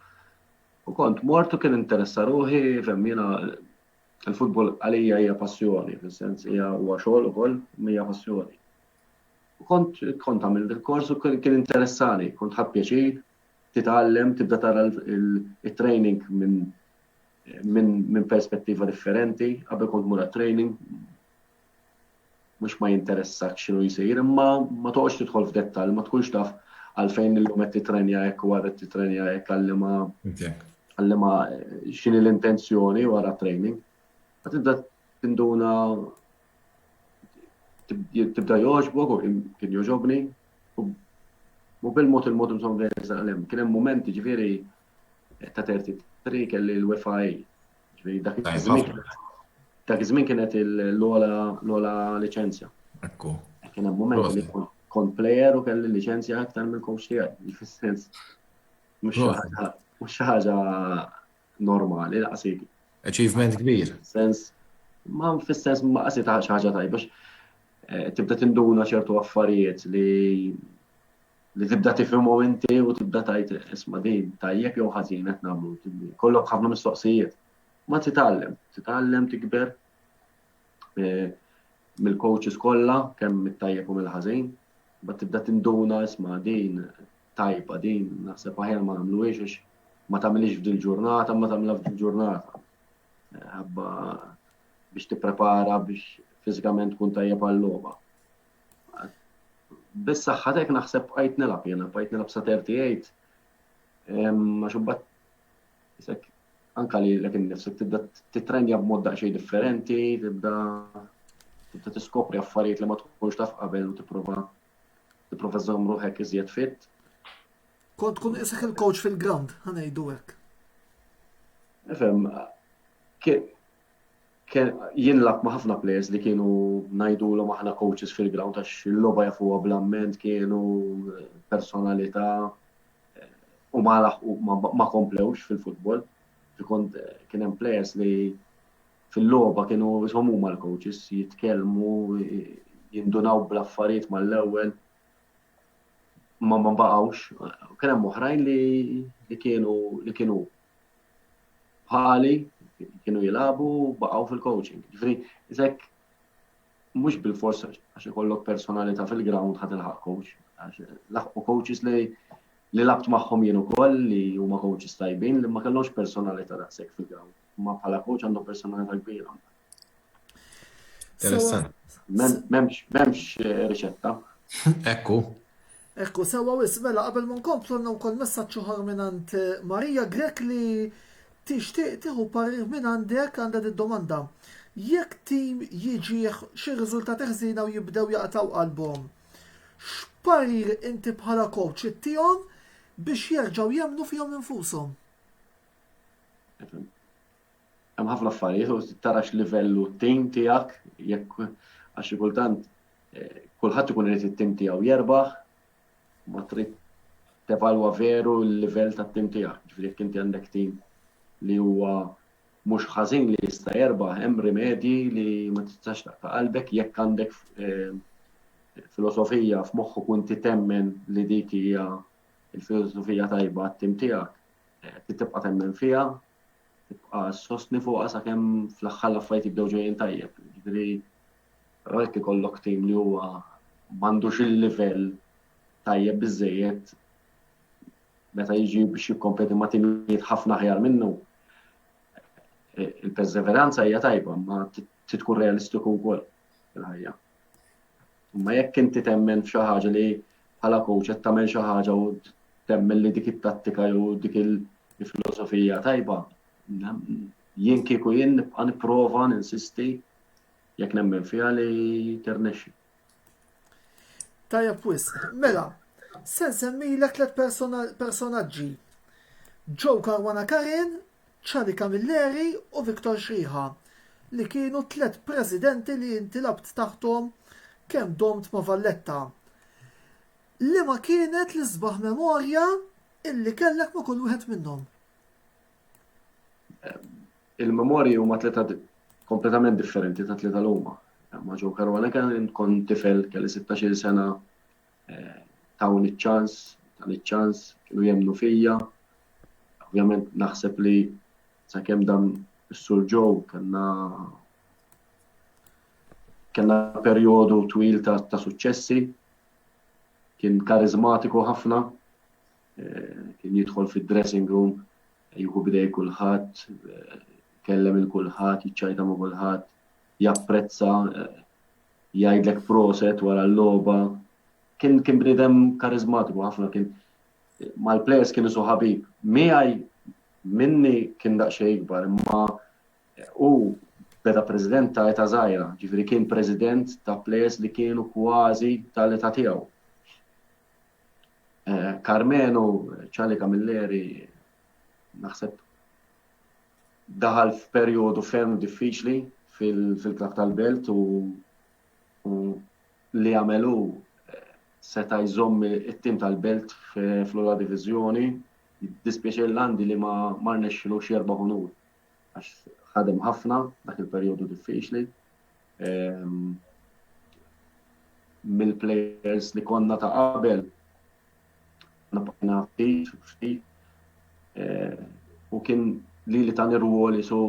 U kont mort u kien interessa ruħi fem jiena il-futbol għalija hija passjoni, fis-sens hija huwa xogħol ukoll hija passjoni. U kont kont għamilt il-kors u kien interessani, kont ħadd pjaċir titgħallem, tibda tara il-training minn minn perspettiva differenti, qabel kont mura training mhux ma jinteressak x'inhu jsir, imma ma toqgħodx tidħol f'dettall, ma tkunx taf għalfejn illum qed titrenja hekk u għadha titrenja hekk għalli ma għalli ma x'inhi l-intenzjoni wara training. Ma tibda tinduna tibda jogħġbok u kien jogħġobni u bil-mod il-mod insomma bdejna Kien hemm mumenti ġifieri ta' 33 kelli l-UEFA Ġifieri dak iż-żmien dak iż-żmien kienet l-ogħla liċenzja. Ekku. Kien hemm mument li kont player u kelli liċenzja aktar mill-coach tiegħi, fis-sens mhux xi ħaġa normali laqsik. Achievement kbir. Sens ma fis-sens ma qasi ta' xi ħaġa tajba eh, tibda tinduna ċertu affarijiet li li tibda tifhimhom inti u tibda tajt isma' din tajjeb jew ħażin qed nagħmlu. Kollok ħafna mistoqsijiet. Ma titgħallem, titgħallem tikber eh, mill-coaches kollha kemm mit-tajjeb u mill-ħażin, ma tibda tinduna isma' din tajba din naħseb aħjar ma nagħmluhiex għax ma tagħmilix f'dil ġurnata, ma tagħmilha f'dil ġurnata. Eh, ħabba biex tipprepara biex fiżikament tkun tajjeb għal-logħba. Bis-saħħa t'hekk naħseb bqajt nilgħab jiena, bqajt nilgħab sa 38. Għax imbagħad isek anka li lek innifsek tibda titrenja b'mod daqsxejn differenti, tibda tibda tiskopri affarijiet li ma tkunx taf qabel u tipprova tipprova żomm ruħek iżjed fit. Kont tkun isek il-coach fil-ground, ħanejdu hekk. Ifhem, jien lab ma' ħafna players li kienu ngħidulhom aħna coaches fil-ground għax il-logħba jafuha bl-amment kienu personalità u ma laħqu ma komplewx fil-futbol. Kont kien hemm players li fil-logħba kienu ishom huma l-coaches jitkellmu, jindunaw bl-affarijiet mal-ewwel ma ma baqgħux. Kien hemm oħrajn li kienu li kienu bħali kienu jilagħbu baqgħu fil-coaching. Ġifieri, isek mhux bil-fors għax ikollok personalità fil-ground ħa tilħaq coach. Laħqu coaches li li labt magħhom jien ukoll li huma coaches tajbin li ma kellhomx personalità daqshekk fil-ground. Ma bħala coach għandhom personalità kbira. Interessanti. M'hemmx eh, riċetta. Ekku. Ekku, sewa wis, mela qabel ma nkomplu għandna wkoll messaġġ ieħor mingħand eh, Marija Grech li tixtieq tieħu parir minn għandek għandha did-domanda. Jekk tim jiġih xi riżultati ħżiena u jibdew jaqtgħu qalbhom, x'parir inti bħala coach ittihom biex jerġgħu jemmnu fihom infushom? Hemm ħafna affarijiet u tara x'livell hu t-tim tiegħek jekk għax xi kultant eh, kulħadd ikun irid it-tim tiegħu jerbaħ, ma trid tevalwa veru l-livell tat-tim tiegħek. Ġifieri jekk inti għandek tim li huwa mhux ħażin li jista' jerbaħ, hemm rimedji li ma tistax taqta' qalbek jekk għandek eh, filosofija f'moħħok u inti temmen li dik hija il-filosofija tajba għat-tim tiegħek, eh, tibqa' temmen fiha, tibqa' sostni fuqha sakemm fl-aħħar l-affarijiet jibdew ġejjin tajjeb. Ġifieri però jekk ikollok tim li huwa m'għandux il-livell tajjeb biżejjed meta jiġi biex jikkompeti ma' timijiet ħafna aħjar minnu, il-perseveranza hija tajba, ma trid tkun realistiku wkoll fil-ħajja. Imma jekk inti temmen f'xi ħaġa li bħala coach qed tagħmel xi ħaġa u temmen li dik it-tattika jew dik il-filosofija tajba, jien kieku jien nibqa' nipprova ninsisti jekk nemmen fiha li tirnexxi. Tajjeb wisq. Mela, se nsemmilek tliet personaġġi. Joe Caruana Karin, Charlie Camilleri u Victor Xriħa, li kienu t-tlett presidenti li inti lgħabt taħthom kemm domt ma' Valletta. Liema kienet l-isbaħ memorja illi kellek ma' kull wieħed minnhom? Il-memorji huma tlieta kompletament differenti ta' tlieta l-huma. Ma' Joe Caruana kont tifel kelli 16-il sena eh, tawni ċ-ċans, tani ċ-ċans, kienu jemmnu fija. Ovvjament naħseb li sakemm dan is-Sur Joe kellna kellna perjodu twil ta', ta suċċessi, kien karizmatiku ħafna, eh, kien jidħol fid-dressing room, jieħu bidej kulħadd, eh, kellem il kulħadd, jiċċajta ma' kulħadd, japprezza, eh, jgħidlek proset wara l-logħba. Kien kien bniedem karizmatiku ħafna kien mal-players kien isu ħabib. Miegħi minni kien daqsxejn ikbar, imma u beda president ta' età żgħira, ġifieri kien president ta' players li kienu kważi tal-età tiegħu. Eh, Carmenu, Charlie Camilleri, naħseb daħal f'perjodu ferm diffiċli fil-klabb tal-Belt u li għamel hu seta' jżomm it-tim tal-Belt fl-ogħla diviżjoni. Jiddispjaċir l-għandi li ma rnexxilux jerbaħ unur għax ħadem ħafna dak il-perjodu diffiċli. Ehm, mill-players li konna ta' qabel nabqajna ftit ftit eh, u kien li li tani rwol so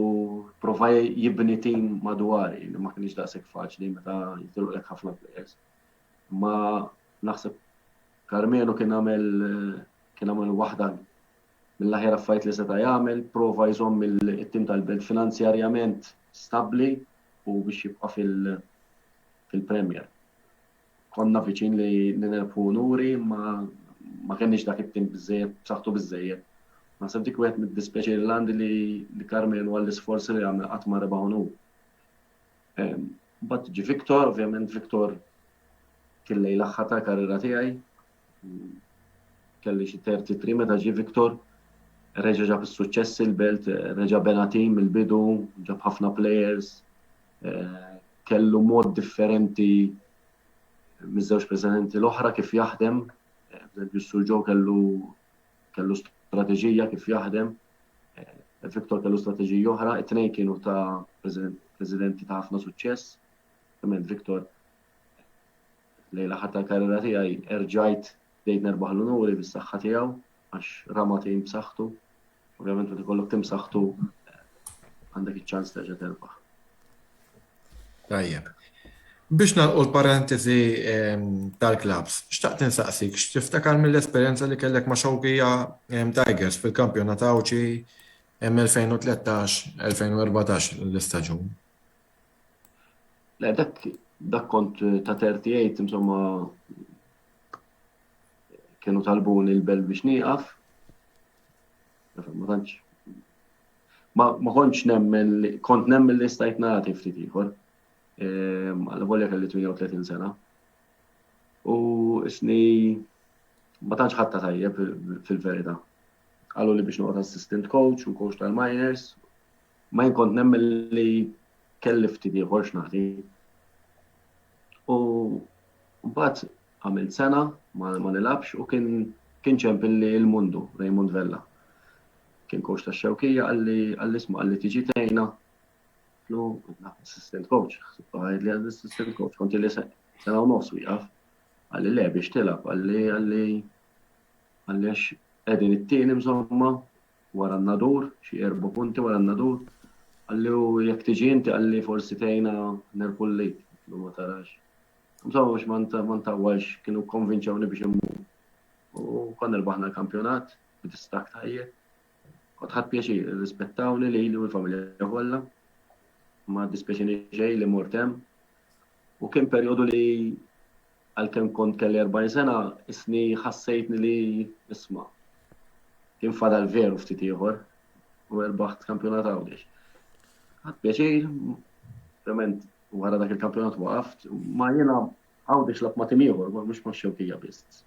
prova jibni tim madwari li ma kienx daqshekk faċli meta jitilqlek ħafna players. Ma naħseb Carmelo kien għamel kien għamel waħda mill-aħjar affarijiet li seta' jagħmel, prova jżomm it-tim tal-belt finanzjarjament stabbli u biex jibqa' fil-Premier. Konna viċin li nirbħu unuri, ma Ma kenniex dak it-tim biżejjed, b'saħħtu biżejjed. Naħseb dik wieħed mid-dispjaċir li għandi li Karmenu għall-isforzi li għamel qatt ma rebaħ unur. Mbagħad ġi Victor, ovvjament Victor kien lejn l-aħħar tal-karriera tiegħi. Kelli xi 33 meta ġi Victor, reġa' ġab is-suċċess il-belt, reġa' bena tim mill-bidu, ġab ħafna players, eh, kellu mod differenti miż-żewġ presidenti l-oħra kif jaħdem, eh, per Sur Joe kellu kellu strateġija kif jaħdem, eh, Victor kellu strateġija oħra, it-tnejn kienu ta' presidenti ta' ħafna suċċess. Ovvjament Victor lejn l-aħħar tal-karriera tiegħi erġajt bdejt nerbaħ l-unuri bis-saħħa tiegħu għax rama tim b'saħħtu. Ovvjament meta ikollok tim saħħtu għandek iċ-ċans terġa' terbaħ. Tajjeb. Biex nagħlqu l-parentesi ehm, tal-klabs, xtaqt insaqsik x'tiftakar mill-esperjenza li kellek ma' Xewkija ehm, Tigers fil-kampjonat Għawdxi 2013-2014 l-istaġun? Le, dak dak kont ta' 38 insomma kienu talbuni l-belt biex nieqaf. Ma tantx ma, ma kontx nemmen li kont nemmen li stajt nagħti ftit ieħor. Ehm, għal volja kelli 38 sena. U isni ma tantx ħatta tajjeb fil-verità. Qalu li biex noqgħod assistant coach u coach tal-minors, ma jien kont nemmen li kelli ftit ieħor x'nagħti. U mbagħad għamilt sena ma, ma nilabx u kien kien ċempilli il-Mundu, Raymond Vella. Kien coach tax-Xewkija qalli qalli isma' qalli tiġi tgħinna. Tlu assistant coach, ħsibtu li assistant coach, kont li sena u nofs wieqaf. Qalli le biex tilgħab, qalli qalli qalli għax qegħdin it-tieni insomma wara n-nadur, xi erba' punti wara n-nadur. Qalli u jekk tiġi inti qalli forsi tgħinna nerbħu l-lig. Tlu ma tarax. Insomma biex ma ntawwalx kienu konvinċewni biex immur. U konna rbaħna l-kampjonat b'distakk tajjeb. Kont ħadt pjaċir, irrispettawni lili u l-familja kollha. Ma ddispjaċini xejn li mort hemm. U kien perjodu li għalkemm kont kelli 40 sena, isni ħassejtni li isma' kien fadal veru ftit ieħor u erbaħt kampjonat Għawdex. Ħadt pjaċir, ovvjament wara dak il-kampjonat waqaft, ma jiena Għawdex lab ma' tim ieħor, mhux ma' Xewkija biss.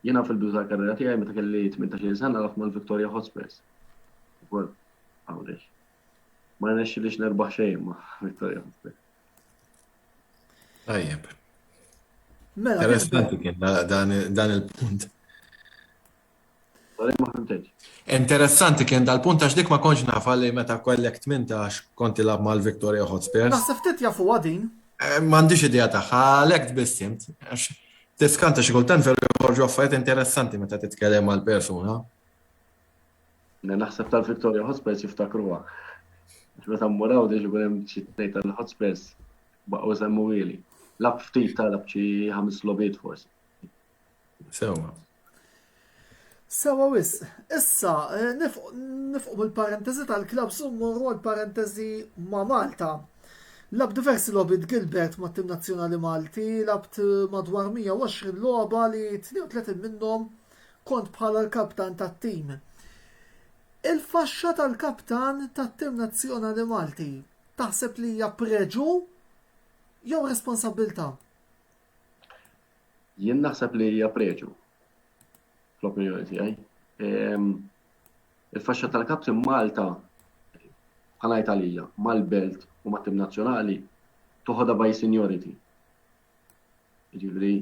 Jiena fil-bidu tal-karriera tiegħi meta kelli 18-il sena lgħabt mal-Victoria Hotspurs. Ukoll Għawdex. Ma rnexxilix nerbaħ xejn ma' Victoria Hotspurs. Tajjeb. Mela, Interessanti kien dan il-punt. Interessanti kien dal-punt għax dik ma kontx naf li meta kollek 18 kont tilgħab mal-Victoria Hotspurs. Naħseb ftit jafuha din. Eh, m'għandix idea tagħha, għalhekk tbissimt. Għax tiskanta xi kultant veru joħorġu affarijiet interessanti meta titkellem mal-persuna. Naħseb tal-Victoria Hotspurs jiftakruha. Għax meta mmur hawn ikun hemm xi tnejn tal-Hotspurs baqgħu semmu ili. Lab ftit talab xi ħames logħbiet forsi. Sewa. Sewa wisq. Issa, eh, nifqu mill-parentesi tal-klabs u mmorru għall-parentesi ma' Malta. Lab diversi logħbiet Gilbert mat-tim nazzjonali Malti, labt eh, madwar 120 logħba li 32 minnhom kont bħala l-kaptan tat-tim. Il-faxxa tal-kaptan tat-tim nazzjonali Malti taħseb li hija preġu jew responsabbiltà? Jien naħseb li hija preġu fl-opinjoni tiegħi. Ehm, il-faxxa tal-kaptin Malta bħala Italija mal-belt u mat-tim nazzjonali toħodha by seniority. Jiġifieri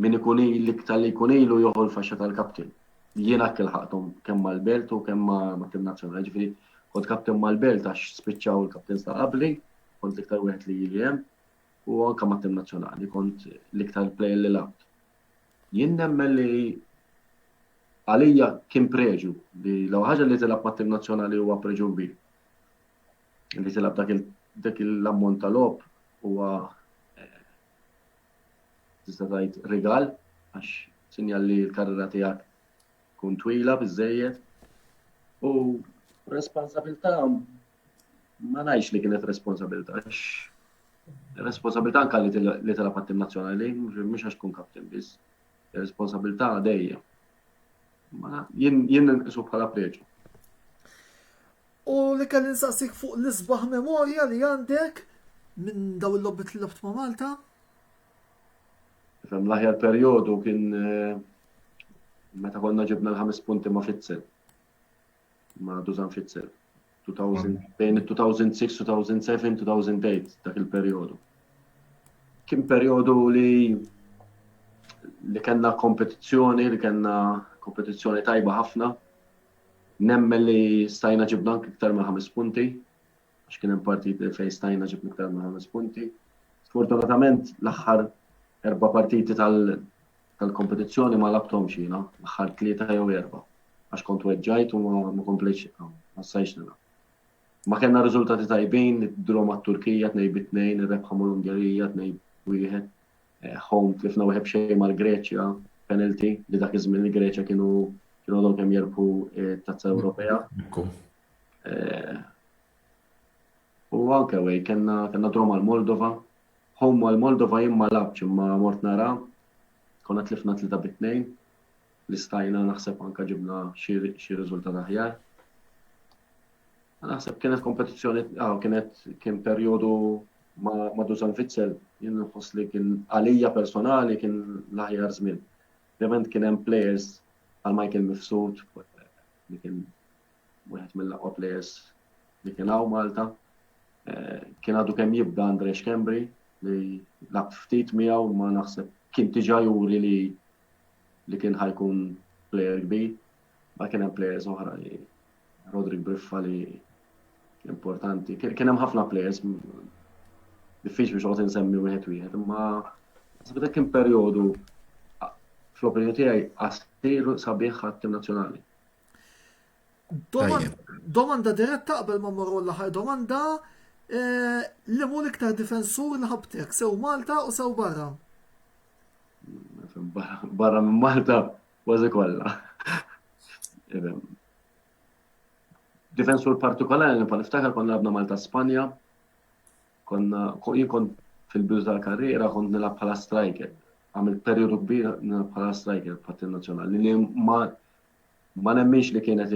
min ikun l-iktar li jkun ilu joħu l-faxxa tal-kaptin. Jiena kelħaqthom kemm mal-belt u kemm mat-tim nazzjonali. Jiġifieri kont kaptin mal-belt għax spiċċaw il-kaptins ta' qabli, kont l-iktar wieħed li ili hemm u anke mat-tim nazzjonali kont l-iktar player li labt. Jien nemmen li għalija kien preġu li l ħaġa li tilab mat-tim nazzjonali huwa preġu kbir. Li tilab dak l-ammont ta' logħob huwa eh, tista' tgħid rigal għax sinjal li l-karriera tiegħek tkun twila biżejjed u responsabilità ma ngħidx li kienet responsabilità għax responsabilità anka li tilab għat-tim nazzjonali, mhux għax tkun kapten biss. Responsabilità dejjem. Ma jien jien nqisu bħala preġu. U li kelli nsaqsik fuq l-isbaħ memorja li għandek minn daw il-logħbiet li lgħabt ma' Malta? Fem l-aħjar perjodu kien eh, meta konna ġibna l-ħames punti ma' Fitzel. Ma' Dusan Fitzel. 2000, bejn 2006, 2007, 2008 dak il-perjodu. Kien perjodu li li kellna kompetizzjoni, li kellna kompetizzjoni tajba ħafna. Nemmen li stajna ġibna anke iktar minn ħames punti, għax kien hemm partiti fejn stajna ġibna iktar minn ħames punti. Sfortunatament l-aħħar erba' partiti tal-kompetizzjoni ma labthomx jiena, l-aħħar tlieta jew erba' għax kont weġġajt u ma komplejtx ma stajtx nilgħab. Ma kellna riżultati tajbin, draw mat-Turkija 2-2, ir-rebħa mal-Ungerija 2-1. Eh, home tlifna wieħed b'xejn mal-Greċja, penalty, li dak iż-żmien il-Greċja kienu kienu għadhom kemm jerbħu eh, tazza Ewropea. Eh, u anke wej kellna kellna draw mal-Moldova. Home mal-Moldova jien ma labx imma mort nara konna tlifna tlieta bit-tnejn li stajna naħseb anka ġibna xi riżultat aħjar. Naħseb kienet kompetizzjoni, ah, kienet kien perjodu ma, ma Dusan Fitzel, jien nħoss li kien għalija personali kien l-aħjar żmien. Ovvjament kien hemm players għal Michael Mifsud, li kien wieħed mill-aqwa players li kien hawn Malta. Eh, kien għadu kemm jibda Andre Schembri li lab ftit miegħu ma naħseb kien diġà juri li li kien ħajkun player kbir. Ma kien hemm players oħra li Rodrik Briffa li importanti. Kien hemm ħafna players diffiċli biex qgħod insemmi wieħed wieħed, imma naħseb dak kien perjodu fl-opinjoni tiegħi qasir sabiħ għat-tim nazzjonali. Domanda diretta qabel ma mmorru l-aħħar domanda eh, li mhu l-iktar difensur li ħabtek sew Malta u sew barra. Barra minn Malta kważi kollha. Difensur partikolari li niftakar konna labna Malta Spanja, konna jien kont fil-bidu tal-karriera kont nilgħab bħala striker. Għamilt perjodu kbir nilgħab bħala striker bħat-tim nazzjonali li ma ma nemminx li kienet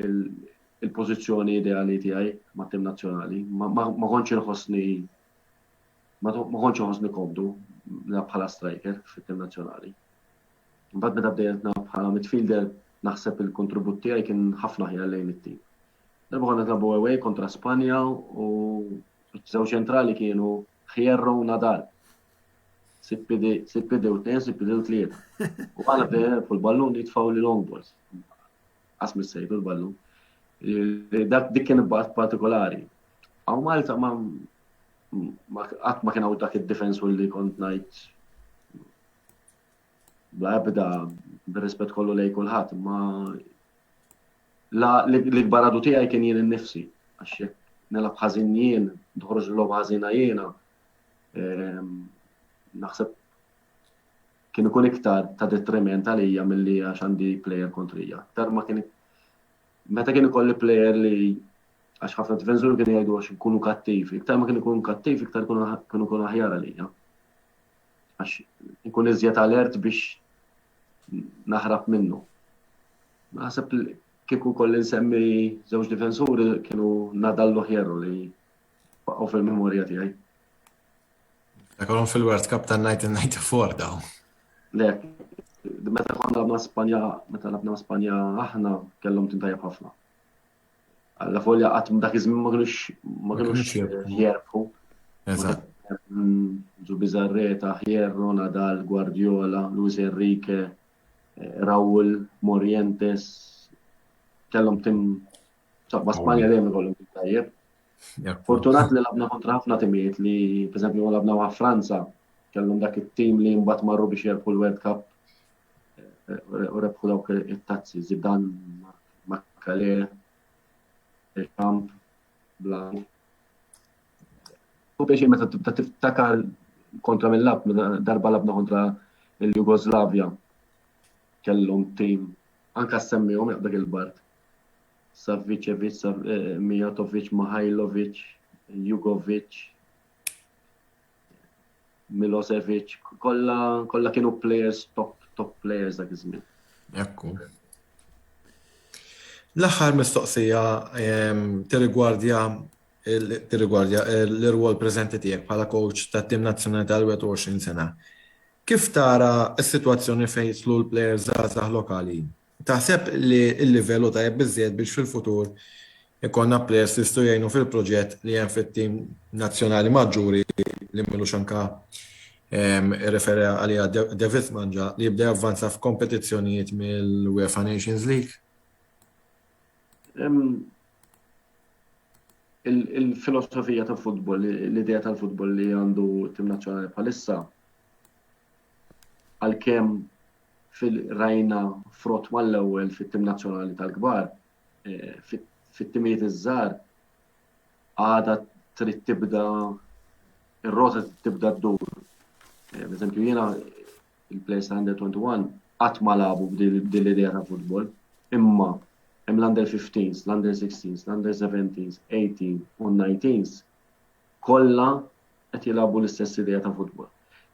il-pożizzjoni ideali tiegħi mat-tim nazzjonali. Ma kontx inħossni ma kontx inħossni komdu nilgħab bħala striker fit-tim nazzjonali. Imbagħad meta bdejt nilgħab bħala midfielder naħseb il-kontribut tiegħi kien ħafna aħjar lejn it-tim. Darba konna nilagħbu away kontra Spanja u żewġ ċentrali kienu Hierro u Nadal. Sippidi u tnejn, sippidi u tlieta. U għana bdejna fuq il-ballun jitfgħu li long balls. Qas missejtu l-ballun. Dak dik kien bat partikolari. Għaw Malta ma qatt ma kien hawn dak id-difensur li kont ngħid bla ebda bir-rispett kollu lej kulħadd, imma l-ikbar għadu tiegħi kien jien innifsi, għax jekk nilgħab ħażin jien, toħroġ logħba ħażina jiena, ehm, naħseb kien ikun iktar ta' detriment għalija milli għax għandi player kontrija. Iktar ma kien meta kien ikolli player li għax ħafna difensuri kienu jgħidu għax ikunu kattiv, iktar ma kien ikun kattiv iktar kienu ikun aħjar għalija. Għax nkun iżjed alert biex naħrab minnu. Naħseb kieku kolli nsemmi żewġ difensuri kienu Nadal u Hierro li baqgħu fil-memorja tiegħi. Dakolhom fil-World Cup tan-1994 daw. Le, meta konna labna Spanja, meta labna Spanja aħna kellhom tintajab ħafna. Alla folja qatt dak iż-żmien ma kinux ma kinux jerbħu. Eżatt. Zubizarreta, Hierro, Nadal, Guardiola, Luis Enrique, eh, Raul, Morientes, kellhom tim ma Spanja dejjem ikollhom tim tajjeb. Fortunat li labna kontra ħafna timijiet li, per eżempju, labna ma' Franza, kellhom dak it-tim li mbagħad marru biex jerbħu l-World Cup eh, u rebħu dawk it-tazzi, Zidane, Makkale, Deschamps, Blanc. U biex meta tibda tiftakar kontra mill-lab, darba labna kontra il-Jugoslavja, kellhom tim, anka semmihom jaqbek il-Bart. Savicevic, eh, Mijatovic, Mihajlovic, Jugovic, Milosevic, kollha kollha kienu players top top players dak iż-żmien. Ekku. L-aħħar mistoqsija ehm, tirrigwardja tirrigwardja l-irwol preżenti tiegħek bħala coach tat-tim nazzjonali tal-21 sena. Kif tara s-sitwazzjoni fejn jidħlu l-plejers żgħażagħ lokali? Taħseb li l-livell hu tajjeb biżżejjed biex fil-futur ikollna plejers li jistgħu jgħinu fil-proġett li hemm fit-tim nazzjonali maġġuri li m'ilux anke irrefera għaliha David Mangia li jibda javvanza f'kompetizzjonijiet mill-UEFA Nations League? Il-filosofija ta' futbol, l-idea tal-futbol li għandu tim nazzjonali bħalissa, għalkemm fil-rajna frott mal-ewwel fit-tim nazzjonali tal-kbar, eh, fit-timijiet iż-żgħar għada trid tibda ir-rota tibda ddur. Eh, per eżempju, jiena il-players ta' under 21 qatt ma lagħbu b'din l-idea ta' futbol, imma hemm l-under 15s, l-under 16s, l-under 17s, 18 u 19s kollha qed jilagħbu l-istess idea ta' futbol.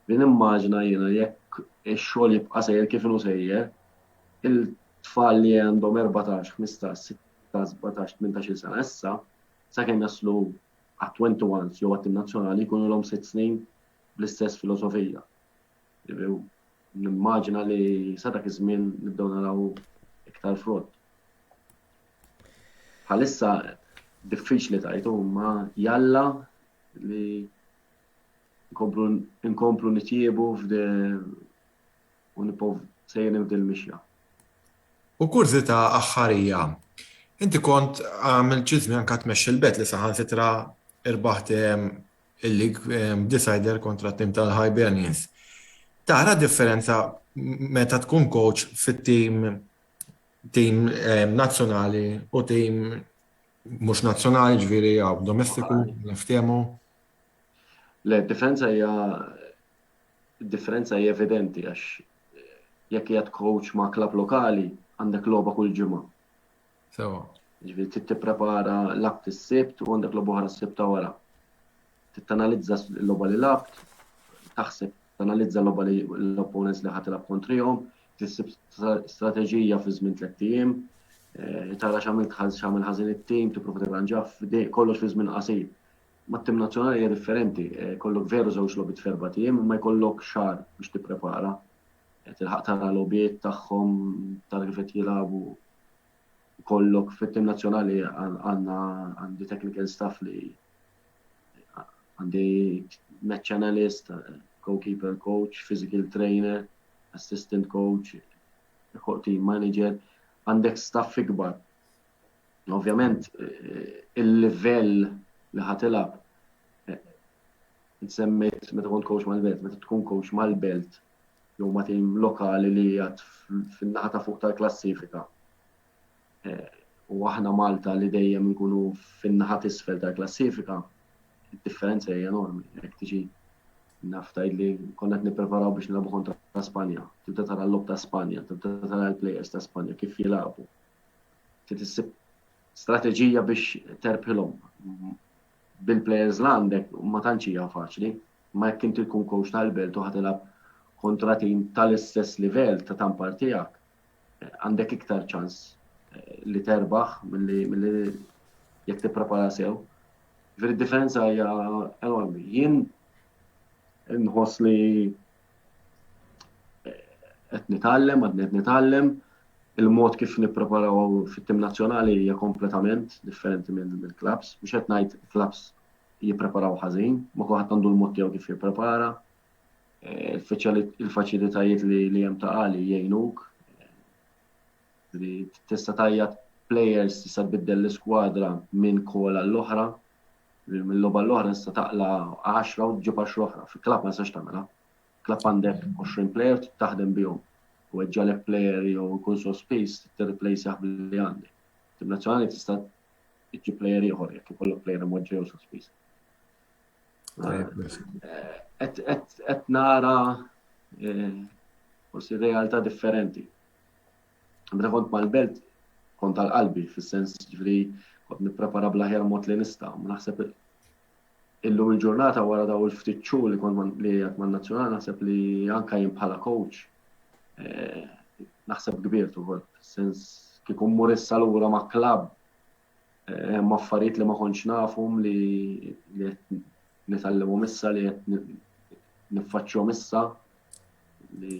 Li nimmaġina jiena jekk ix-xogħol jibqa' sejjer kif inhu sejjer, il-tfal li għandhom 14, 15, 16, 17, 18 sena issa, sakemm jaslu għat-21 jew għat-tim nazzjonali jkunu l-om sitt snin bl-istess filosofija. Nimmaġina li sa dak iż-żmien nibdew naraw iktar frott. Bħalissa diffiċli tajtu ma jalla li nkomplu nitjiebu f'de u nibqgħu sejrin f'dil mixja. U kurżità aħħarija, inti kont għamilt xi żmien anke tmexxi l-Bet li saħansitra irbaħt il-league decider kontra t-tim tal-Hibernians. Tara differenza meta tkun coach fit-tim tim nazzjonali u tim mhux nazzjonali ġifieri hawn domestiku niftehmu? Le, differenza hija differenza hija evidenti għax jekk qiegħed coach ma' klabb lokali għandek logħba kull ġimgħa. Sewa. Ġifieri trid tipprepara lgħabt is-Sibt u għandek logħba oħra s-Sibt ta' wara. Trid tanalizza l-logħba li lgħabt, taħseb tanalizza l-logħba li l-opponents li ħa tilgħab kontrihom, tissib strateġija fi żmien tlett ijiem, eh, tara x'għamilt x'għamel ħażin it-tim, tipprova tirranġa kollox fi żmien qasir. Mat-tim nazzjonali hija differenti, eh, kollok veru żewġ logħbiet f'erba' ijiem, imma jkollok xahar biex tipprepara. Eh, tilħaq tara logħbiet tagħhom, tara kif qed jilagħbu. Kollok fit-tim nazzjonali għandna għandi technical staff li għandi match analyst, goalkeeper coach, physical trainer, assistant coach, team manager, għandek staff ikbar. Ovvjament, eh, il-livell li ħatilab, eh, nsemmejt meta kont coach mal-belt, meta tkun coach mal-belt, jew ma' tim lokali li għad fin-naħa ta' fuq tal-klassifika. Eh, u aħna Malta li dejjem nkunu fin-naħa t'isfel tal-klassifika, id-differenza hija enormi. Jekk tiġi naf tgħid li konna qed nippreparaw biex nilagħbu kontra Spanja, tibda tara l-logħob ta' Spanja, tibda tara l-players ta' Spanja kif jilagħbu. Trid issib strateġija biex terbħilhom. Bil-players l għandek ma tantx hija faċli, ma jekk inti tkun coach tal-belt u ħatilab kontra tim tal-istess livell ta' tampar tiegħek, għandek iktar ċans eh, li terbaħ milli jekk tipprepara sew. Ġifieri differenza hija enormi. Jien nħoss li eh, qed nitgħallem, għadni qed nitgħallem, il-mod kif nippreparaw fit-tim nazzjonali hija kompletament differenti minn mill-klabbs. Mhux qed ngħid klabbs jippreparaw ħażin, ma kulħadd għandu l-mod tiegħu kif jipprepara. Eh, il-faċilitajiet li hemm ta' għali jgħinuk. Li tista' tajjat players tista' tbiddel l-iskwadra minn kola l-oħra, minn logħba l-oħra tista' taqla 10 u ġib 10 oħra. Fi klabb ma tistax tagħmilha. Klabb għandek 20 player taħdem bihom. U ġalek player jew ikun sospiż tirreplace billi għandek. Tim nazzjonali tista' ġib player ieħor jekk ikollok player imweġġa jew sospiż. Qed nara eh, forsi realtà differenti. Meta kont mal-belt, kont għal-qalbi, fis-sens ġifieri kont nipprepara bl-aħjar mod li nista' ma naħseb illum il-ġurnata wara daw il-ftit xhur li kont li qed man-nazzjonali naħseb li anka jien bħala coach eh, Naħseb kbirt ukoll, fis-sens kieku mmur issa lura ma' klabb eh, hemm affarijiet li ma kontx nafhom li qed nitgħallimhom issa li qed niffaċċjhom issa li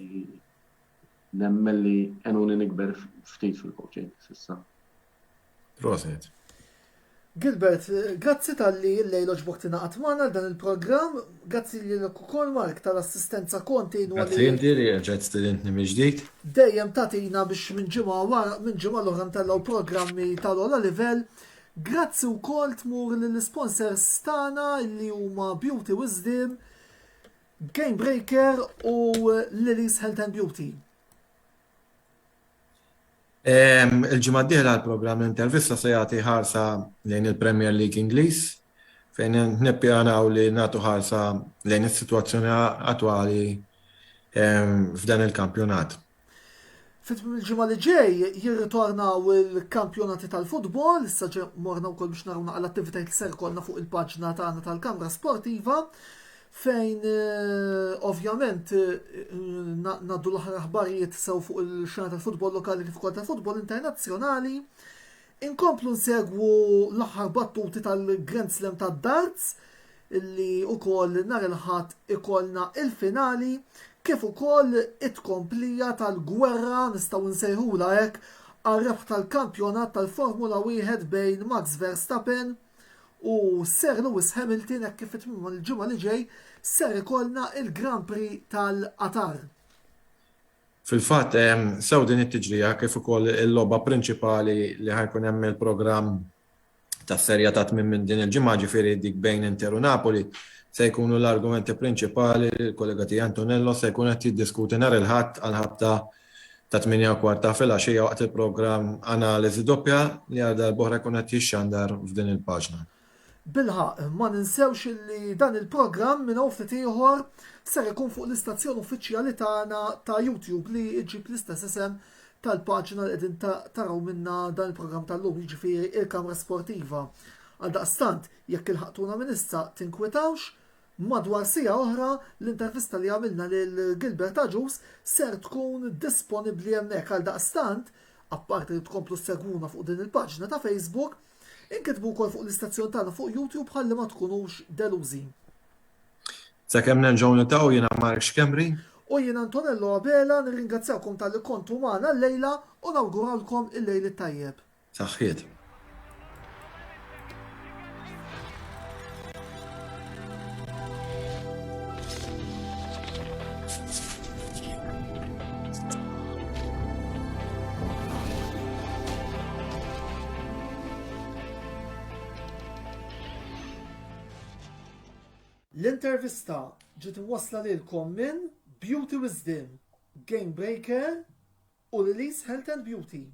nemmen li għenuni nikber ftit fil-coaching s'issa. Proset. Gilbert, grazzi talli llejla għoġbok tingħaqad magħna għal dan il-programm. Grazzi lilek ukoll Mark tal-assistenza kontinwa li. Grazzi inti li erġajt stedintni mill-ġdid. Dejjem tagħtina biex minn ġimgħa wara minn ġimgħa l-oħra ntellgħu programmi tal-ogħla livell. Grazzi wkoll tmur lill-isponsors tagħna li huma Beauty Wisdom, Game Breaker u Lily's Health and Beauty. Il-ġimgħa d-dieħla l-programm Intervista se jagħti ħarsa lejn il-Premier League Ingliż fejn nippjanaw li nagħtu ħarsa lejn is-sitwazzjoni attwali f'dan il-kampjonat. Fi tmiem il-ġimgħa li ġej jirritornaw il-kampjonati tal-futbol, issa ġe morna wkoll biex naraw naqra l-attivitajiet li ser ikollna fuq il-paġna tagħna tal-Kamra Sportiva fejn eh, ovvjament eh, ngħaddu l-aħħar aħbarijiet sew fuq il-xena tal-futbol lokali kif ukoll tal-futbol internazzjonali. Inkomplu nsegwu l-aħħar battuti tal-Grand Slam tad-darts li ukoll nhar il-Ħadd ikollna il-finali kif ukoll it-tkomplija tal-gwerra nistgħu nsejħulha hekk għar-rebħ tal-kampjonat tal-Formula Wieħed bejn Max Verstappen u Sir Lewis Hamilton hekk kif fi tmiem il-ġimgħa li ġej ser ikollna il-Grand Prix tal-Qatar. Fil-fatt, sew din it-tiġrija kif ukoll il-logħba prinċipali li ħa jkun hemm il-programm tas-Serie A ta' tmiem minn din il-ġimgħa, ġifieri dik bejn Inter u Napoli, se jkunu l-argumenti prinċipali li l-kollega tiegħi Antonello se jkun qed jiddiskuti nhar il-Ħadd għall-ħabta ta' 8:15 ta' filgħaxija waqt il-programm Analiżi Doppja li għal darb'oħra jkun qed jixxandar f'din il-paġna. Bilħaqq, ma ninsewx illi dan il-programm minn hawn ftit ieħor ser ikun fuq l-istazzjon uffiċjali tagħna ta' YouTube li ġġib l-istess isem tal-paġna li qegħdin taraw minnha dan il-programm tal-lum, jiġifieri il-Kamra Sportiva. Għaldaqstant, jekk ilħaqtuna minn issa tinkwetawx, Madwar siegħa oħra, l-intervista li għamilna lil Gilbert Agius ser tkun disponibbli hemmhekk. Għaldaqstant, apparti li tkomplu ssegwuna fuq din il-paġna ta' Facebook, inkitbu wkoll fuq l-istazzjon tagħna fuq YouTube ħalli ma tkunux delużi. Sakemm nerġgħu niltaqgħu jiena Mark Schembri. U jien Antonello Abela nirringrazzjakom talli kontu magħna llejla u nawgurawlkom il-lejl it-tajjeb. Saħħiet. L-intervista ġiet imwassla lilkom minn Beauty Wisdom, Game Breaker u Release Health and Beauty.